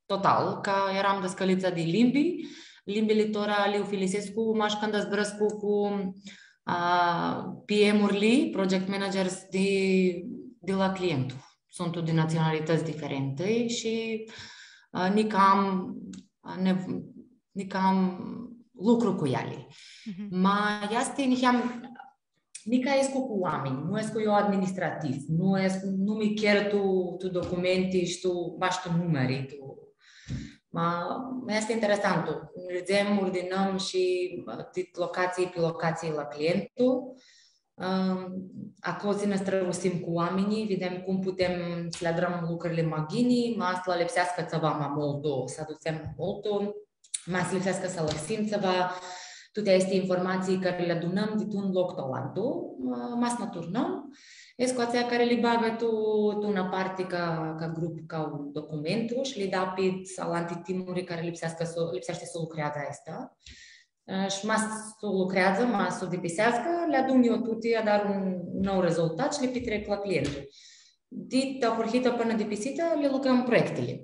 total, cã eram dãscãlitsa di limbi, limbili tora li ufilisescu mash cãndu zburãscu cu, a, P M-urli, project managers di, di la clientul. Suntu di natsionalitãts diferenti shi, a, nica am, a, nev-, nica am lucru cu eali. Mhm. Ma easti niheam, nica escu cu oaminj, nu escu eu administrativ, nu escu, nu mi cher tu, tu documenti shi tu, bash tu numeri, tu, ma, ma easti interesant, tu, nidzem, urdinãm shi, ã, di locatsii pi locatsii la clientul, ãm, aclo tsi nã strãvusim cu oaminjlji, videm cum putem s-li adrãm lucrurli ma ghini, ma s-lã lipseascã tsiva ma multu, s-adutsem ma multu, ma s-lipseascã s-alãxim tsiva, tuti aesti informatsii cari li adunãm di tu un loc tu alantu, ma, ma s-nã turnãm. Escu atsea cari li bagã tu, tu unã parti ca, ca grup, ca un documentu shi li da pi alanti timuri cari lipseascã s-, lipseashti s-u lucreadzã aestã. Ã, shi ma s-u lucreadzã, ma s-u dipiseascã, li adun eu tuti, adar un, un nou rezultat shi li pitrec la clientul. Di ahurhitã pãnã dipisitã, li lucrãm proiectili.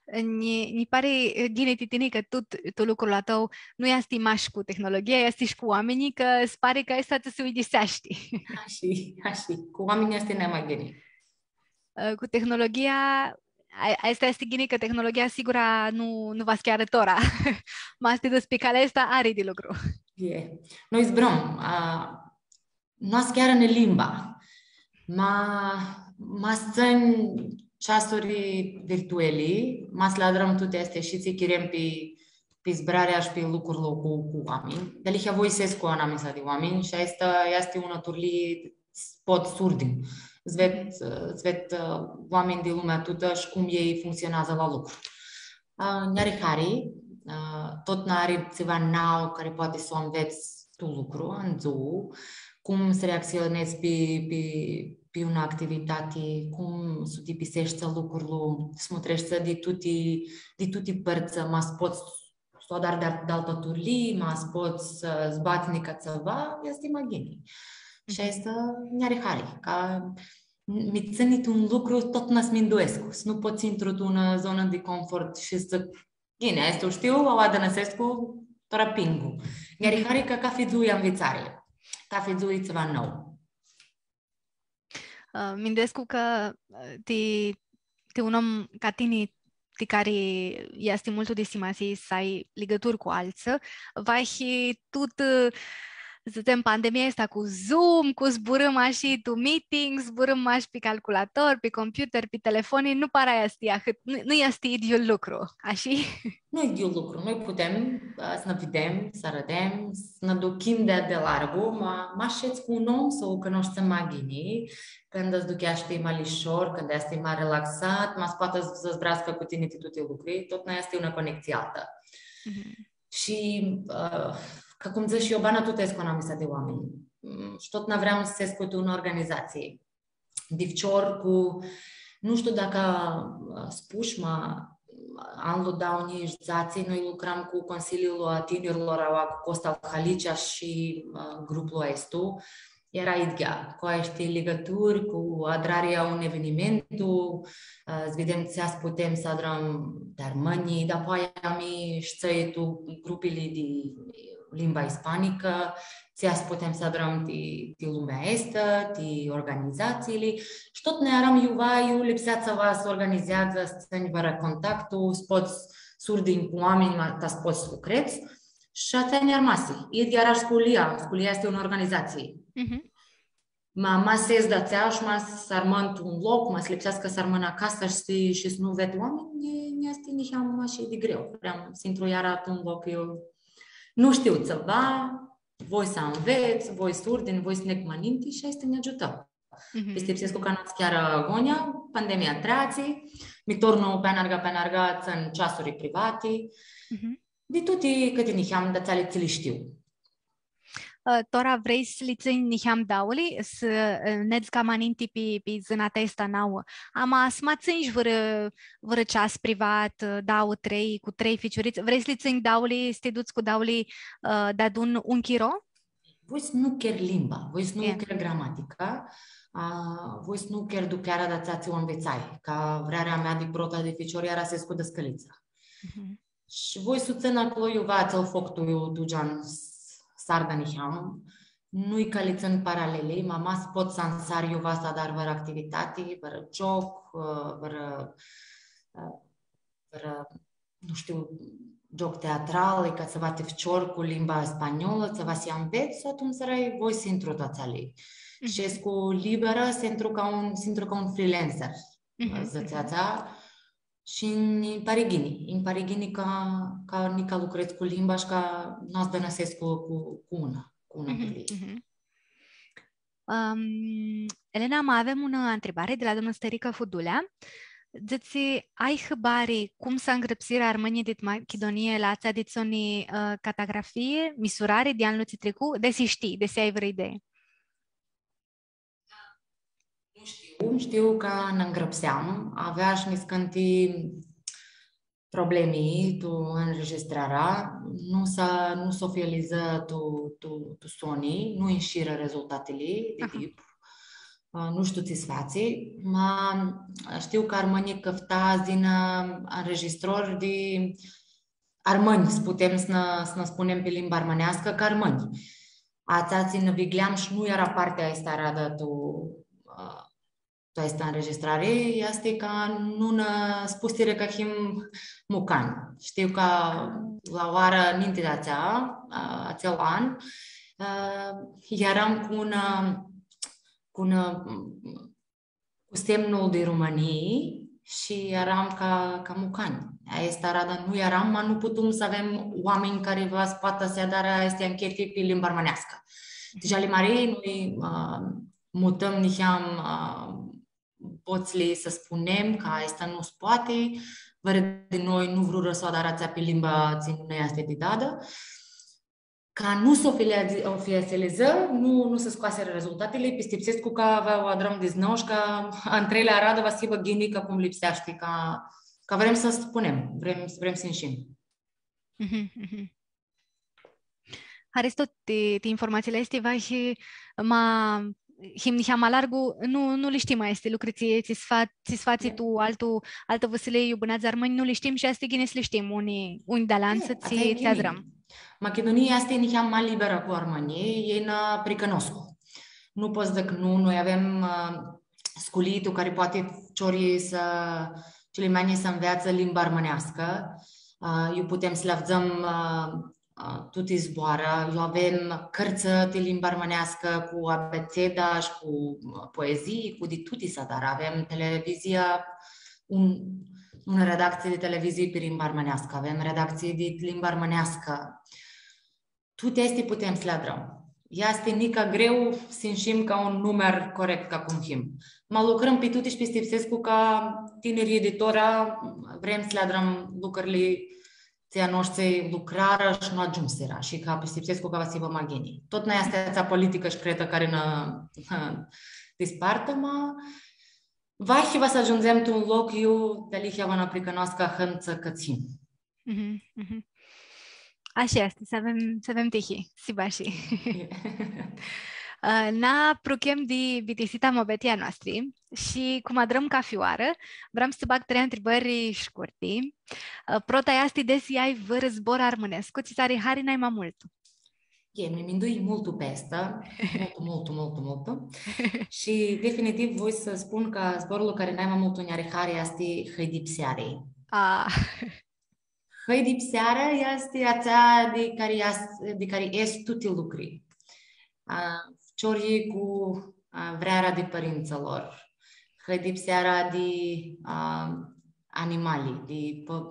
Nji, nji pari, eh, ghini ti tini cã tut, tu lucrul a tãu nu easti mash cu tehnologia, easti shi cu oaminjlji, cã s-pari cã aestã tsã si uidiseashti. Ashi, ashi. Cu oaminjlji easti nai ma ghini. Eh, cu tehnologia, a-, aestã easti ghini cã tehnologia sigura nu, nu va s-chearã tora. Ma s-ti dus pi calea aestã, ari di lucru. E. Noi zburãm, a, nu s-chearã nã limba. Ma, ma s-tsãnj ceasuri virtuali, ma s-li adrãm tuti aesti shi tsi chirem pi, pi zburarea shi pi lucrul cu, cu oaminj. Dealihea voi s-escu anamisa di oaminj shi aestã easti unã turlii s-pot s-urdin. S-ved, s-ved, ã, oaminj di lumea tutã shi cum elj functsioneadzã la lucru. Ã, nj-ari hari, ã, totna ari tsiva nau cari poati s-u anvets tu lucru, tu dzuã, cum s-reactsionedz pi, pi, pi unã activitati, cum s-u dipiseshti lucrul, s-mutreshti di tuti, di tuti pãrtsã, ma s-pots s-u adari di, di altã turlii, ma s-pots s-, s-bats nica tsiva, easti ma ghini. Shi aestã nj-ari hari, cã mi tsãni tu un lucru, totna s-minduescu, s-nu pot s-intru tu unã zonã di confort shi s-dzãc, ghini, aestã u shtiu, aoa dãnãsescu, tora pingu. Nj-ari hari cã cafi dzuã e anvitsari, cafi dzuã e tsiva nau. Ã, minduescu cã, ã, ti, ti un om ca tini, ti cari easti multu di simasii s-ai ligãturi cu altsã, va hii tut, ã, s-dzãtsem, pandemia aestã cu Zoom, cu zburãm ashi tu meeting, zburãm ashi pi calculator, pi computer, pi telefoni, nu para easti ahãt, nu, nu easti idyiul lucru, ashi? Nu e idyiul lucru. Noi putem, ã, s-nã videm, s-arãdem, s-nã duchim di, di largu, ma, ma s-shedz cu un om, s-u cunoshti ma ghini, cãndu s-ducheashti ma lishor, cãndu easti ma relaxat, ma s-poatã s-, s-zburascã cu tini ti tuti lucri, totna easti unã conexii altã. Mhm. Shi, ã, ca cum dzãc shi eu, bana tutã escu anamisa di oaminj. Mm, shi totna vream s-escu tu unã organizatsii. Di ficior cu, nu shtiu dacã, ã, spush, ma anlu dauã njilji dzatsi, noi lucram cu Consiliul a Tinirlor, aua cu Costa Halicea shi, ã, gruplu aestu. Eara idyea, cu aesti ligãturi, cu adrarea un evenimentu, ã, s-videm tsi s-putem s-adrãm di armãnj, dapoaia mi shtii tu grupili di limba ispanicã, tsi s-putem s-adrãm ti, ti lumea aestã, ti organizatsiili. Shi totna earam iuva, iu lipsea tsiva s-organizeadzã, s-tsãnj vãrã contactu, s-pots s-urdinj cu oaminj, ma, ta s-pots s-lucredz. Shi atsea nj-armasi. Idyea eara sculia, sculia easti unã organizatsii. Mhm. Ma, ma s-es di atsea shi ma s-armãn tu un loc, ma s-lipseascã s-armãn acasã shi, shi s-nu ved oaminj, nj-, nj-easti niheam ashi di greu. Vream s-intru iara tu un loc, eu nu shtiu tsiva, voi s-anvets, voi s-urdin, voi s-neg ma ninti shi aestã nj-agiutã. Mhm. Pistipsescu cã nu-ts chiar agonja, pandemia treatsi, mi tornu pi anarga, pi anarga, tsãn ceasuri privati. Mhm. Di tuti cãti niheam, di atseali tsi li shtiu. Ã, tora vrei s-li tsãnj niheam dauli, s-, ã, nedz cama ninti pi, pi zãnatea aestã nauã. Ama s-ma tsãnj vãrã, vãrã ceas privat, ã, dauã, trei, cu trei ficiurits. Vrei s-li tsãnj dauli, s-ti duts cu dauli, ã, deadun un chiro? Voi s-nu cher limba, voi s-nu cher gramatica, a, voi s-nu cher duchearea di atsea tsi u anvitsai, ca vrearea mea di prota di ficior eara s-escu dãscãlitsã. Mhm. Shi voi s-u tsãn aclo iuva atsel foc tu, tu gean s-, s-ardã niheam. Nu-i ca li tsãn paraleli, ma ma s-pot s-ansar iuva s-adar vãrã activitati, vãrã gioc, ã, vãrã, ã, vãrã, nu shtiu, gioc teatral, i ca tsiva ti ficior cu limba spaniolã, tsiva s-anvets, atumtsea voi s-intru tu atseali. Mhm. Shi escu liberã, s-intru ca un, s-intru ca un freelancer, mhm, dzãtsea atsea. Shi nji pari ghini, nji pari ghini ca, ca nica lucredz cu limba shi ca nu s-dãnãsescu cu, cu, cu unã, cu unã, mhm, turlii. Mhm. Ãm, Elena, ma avem unã ntribari di la doamna Stãricã Fudulea. Dzãtsi, ai hãbari cum s-angrãpsirã armãnjlji dit Machidunii la atsea dit soni, ã, catagrafii, misurari di anlu tsi tricu? Desi shtii, desi ai vãrã idei. Nu shtiu, shtiu cã nã ngrãpseam, avea shi niscãnti problemi tu anregistrarea, nu s-, nu s-oficializã tu, tu, tu soni, nu inshirã rezultatili di, aha, dip. Ã, nu shtiu tsi s-fatsi, ma shtiu cã armãnjlji cãfta s-yinã anregistrãri di armãnj, s-putem s-nã, s-nã spunem pi limba armãneascã ca armãnj. Atsea tsi nã vigljam shi nu eara partea aestã aradã tu, ã, tu aestã anregistrari, easti cã nu nã spusirã cã him mucanj. Shtiu cã la oarã ninti di atsea, ã, atsel an, ã, earam cu unã, cu unã, cu semnul di Romãnii shi earam ca, ca mucanj. Aestã aradã nu earam, ma nu putum s-avem oaminj cari va s-poatã s-adarã aesti ancheti pi limba armãneascã. Deja li mari, noi, ã, mutãm niheam, ã, botsli s-spunem cã aestã nu s-poati, vãrã di noi nu vrurã s-u adarã atsea pi limba tsi nu nã easti di dadã. Ca nu s-ofilia-, oficializã, nu, nu s-scoasirã rezultatili, pistipsescu cã va u adrãm diznou shi cã a treilea aradã va s-hibã ghini ca cum lipseashti, ca, ca vrem s-spunem, vrem, vrem s-inshim. Mhm, mhm. Haristo ti, ti informatsiili aesti, va shi ma him niheam ma largu, nu, nu li shtim aesti lucri, tsi, tsi s-fa-, tsi s-fatsi tu altu, altã vãsilii, iu bãneadzã armãnj, nu li shtim shi easti ghini s-li shtim, unj, unj di alantsã, tsi, tsi adrãm. Machidunia easti niheam ma liberã cu armãnjlji, elj nã pricãnoscu. Nu pot s-dzãc nu, noi avem, ã, sculii tu cari poati ficiorlji s-, cilimeanjlji s-anveatsã limba armãneascã, ã, iu putem s-lã avdzãm, ã, ã, tuti zboarã, iu avem cãrtsã ti limba armãneascã cu abeceda shi cu, ã, poezii, cu di tuti s-adarã. Avem televizia, un, unã redactsii di televizii pi limba armãneascã, avem redactsii di limba armãneascã. Tuti aesti putem s-li adrãm. Easti nica greu s-inshim ca un numer corect ca cum him. Ma lucrãm pi tuti shi pistipsescu cã tinirlji di tora vrem s-li adrãm lucrili tsi a noshtri lucrarã shi nu agiumsirã shi cã pistipsescu cã va s-hibã ma ghini. Tut nã easti atsea politicã shcretã cari nã, nã dispartã, ma vahi va s-agiundzem tu un loc iu dealihea va nã pricãnoascã ahãntsã cãtse him. Mhm, mhm. Ashi easti, s-avem, s-avem tihi, s-hibã ashi. Ã, nã apruchem di bitisita a muabetii a noastri shi, cum adrãm cafi oarã, vream s-tsã bag trei ntribãri shcurti. Ã, prota easti desi ai vãrã zbor armãnescu tsi tsã ari hari nai ma multu. E, mi mindui multu pi aestã, multu, multu, multu, multu. Shi definitiv voi s-spun cã zborlu cari nai ma multu nj-ari hari easti hãidipseari. A. Hãidipsearea easti atsea di cari eas-, di cari es tuti lucri. A, ficiorlji cu, a, vrearea di pãrintsã lor. Hãidipsearea di, a, animali, di pã-,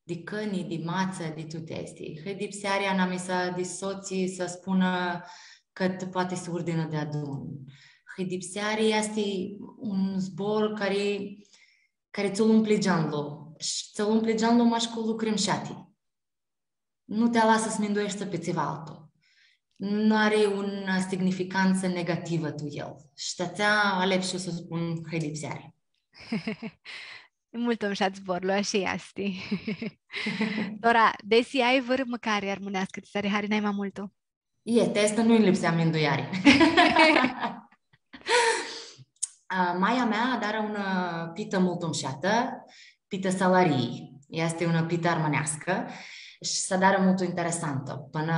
di cãnj, di matsã, di tuti aesti. Hãidipseari anamisa di sotsi s-spunã cã poati s-urdinã deadun. Hãidipseari easti un zbor cari, cari tsã-l umpli geanlu. Shi tsã-l umpli geanlu mash cu lucri mshati. Nu ti alasã s-mindueshti pi tsiva altu. Nu ari unã significantsã negativã tu el. Shi ti atsea alepshu s-spun hãidipseari. Multu mshat zborlu, ashi easti. Tora, desi ai vãrã mãcari armãneascã, tsi tsã ari hari nai ma multu? Ie, ti aestã nu-nj lipsea mindueari. A, maia mea adarã unã pitã multu mshatã, pitã salarii. Easti unã pitã armãneascã shi s-adarã multu interesantã. Pãnã,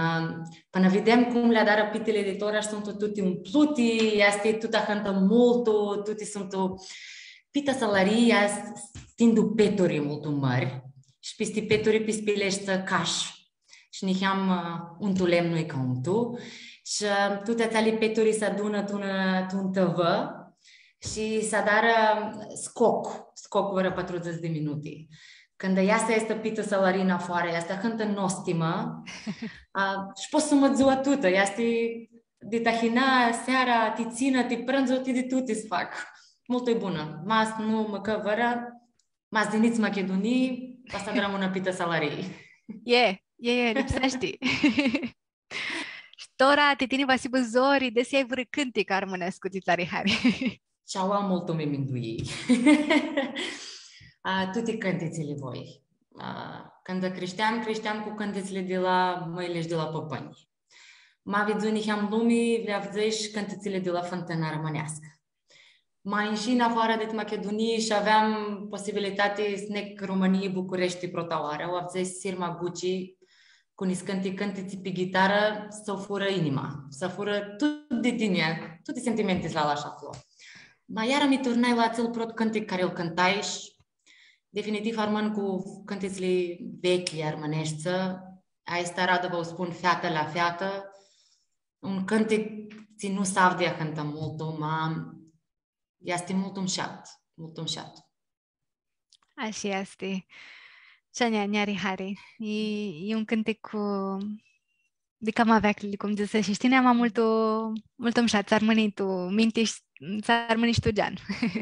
pãnã videm cum li adarã pitili di tora shi suntu tuti umpluti, easti tutã ahãntã multu, tuti suntu, pita salarii, ea s-, tindu peturi multu mãri shi pisti peturi pispileshti cash. Shi niheam, ã, untu lemnui ca untu. Shi, ã, tuti atseali peturi s-adunã tu un, tu un tãvã shi s-adarã scoc, scoc vãrã patrudzãts di minuti. Cãndu easti aestã pitã salarii nafoarã, easti ahãntã nostimã, a, shi pots s-u mãts dzua tutã, easti di tahina, seara, ti tsinã, ti prãndzu, ti di tuti s-fac. Multu e bunã. Ma s-nu mãcã vãrã, ma s-yinits Machidunii, va s-adrãm unã pitã salarii. E, e, e, lipseashti. Shi tora, ti tini va s-hibã zori, desi ai vãrã cãntic armãnescu, tsi tsã ari hari. Shi aua multu mi minduii. A, tuti cãntitsili voi. A, cãndu crishteam, crishteam cu cãntitsili di la mãili shi di la pãpãnj. Ma vidzui niheam lumi, li avdzãi shi cãntitsili di la Fãntãna Armãneascã. Ma inshii nafoarã dit Machidunii shi aveam posibilitati s-neg Romãnii, Bucureshti, prota oarã, u avdzãi Sirma Guci, cu niscãnti cãntitsi pi ghitarã, s-u furã inima, s-u furã tut di tini, tuti sentimentili s-li alash aclo. Ma iara mi turnai la atsel prot cãntic cari lu cãntai shi definitiv armãn cu cãntitsli veclji armãneshti, aestã aradã va u spun Featã la featã, un cãntic tsi nu s-avdi ahãntã multu, ma easti multu mshat, multu mshat. Ashi easti. Shi a njia, nj-ari hari. E, e un cãntic cu, di cama veclji, cum dzãseshi shi tini, ama multu, multu mshat, tsã armãni tu minti shi tsã armãni shi tu gean.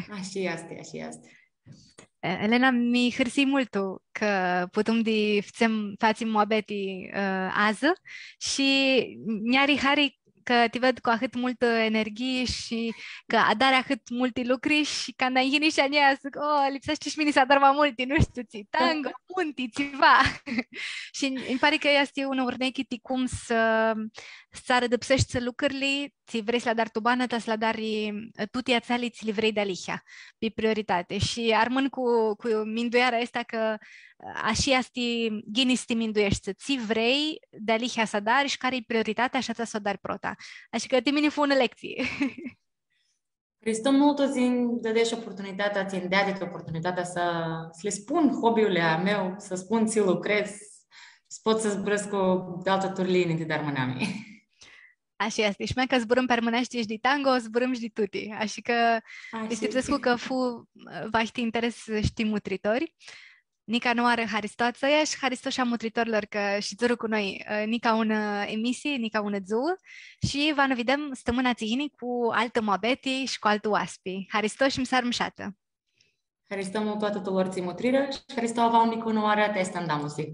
Ashi easti, ashi easti. E, Elena, mi hãrsii multu cã putum di fãtsem, fatsim muabeti, ã, adzã shi nj-ari hari cã ti ved cu ahãt multã energhii shi cã adari ahãt multi lucri shi canda nj-yini shi a njia, dzãc, o, lipseashti shi mini s-adar ma multi, nu shtiu tsi, tango, munti, tsiva. Shi nj-, nj-pari cã easti unã urnechi ti cum s-, s-arãdãpseshti lucrili, tsi vrei s-li adari tu banã, ta s-li adari, ã, tuti atseali tsi li vrei dealihea, pi prioritati. Shi armãn cu, cu mindueara aestã cã, ã, ashi easti ghini s-ti mindueshti, tsi vrei dealihea s-adari shi cari-i prioritatea, ashi ta s-u adari prota. Ashi cã ti mini fu unã lectsii. Haristo multu tsi nj-dãdesh oportunitatea, tsi nj-deadi oportunitatea s-, s-li spun hobby-ul a meu, s-spun tsi lucredz, s-pot s-zburãscu di altã turlii ninti di armãnami. Ashi easti. Shi mea cã zburãm pi armãneashti shi di tango, zburãm shi di tuti. Ashi cã pistipsescu cã fu, va hiti interes shi ti mutritori. Nica unã oarã haristo a tsãia shi haristo shi a mutritorilor cã shidzurã cu noi, ã, nica unã emisii, nica unã dzuã shi va nã videm stãmãna tsi yini cu altã muabeti shi cu altu oaspi. Haristo shi msari mshatã! Haristo multu a tutulor tsi mutrirã shi haristo a vauã nica unã oarã ti aestã andamusi.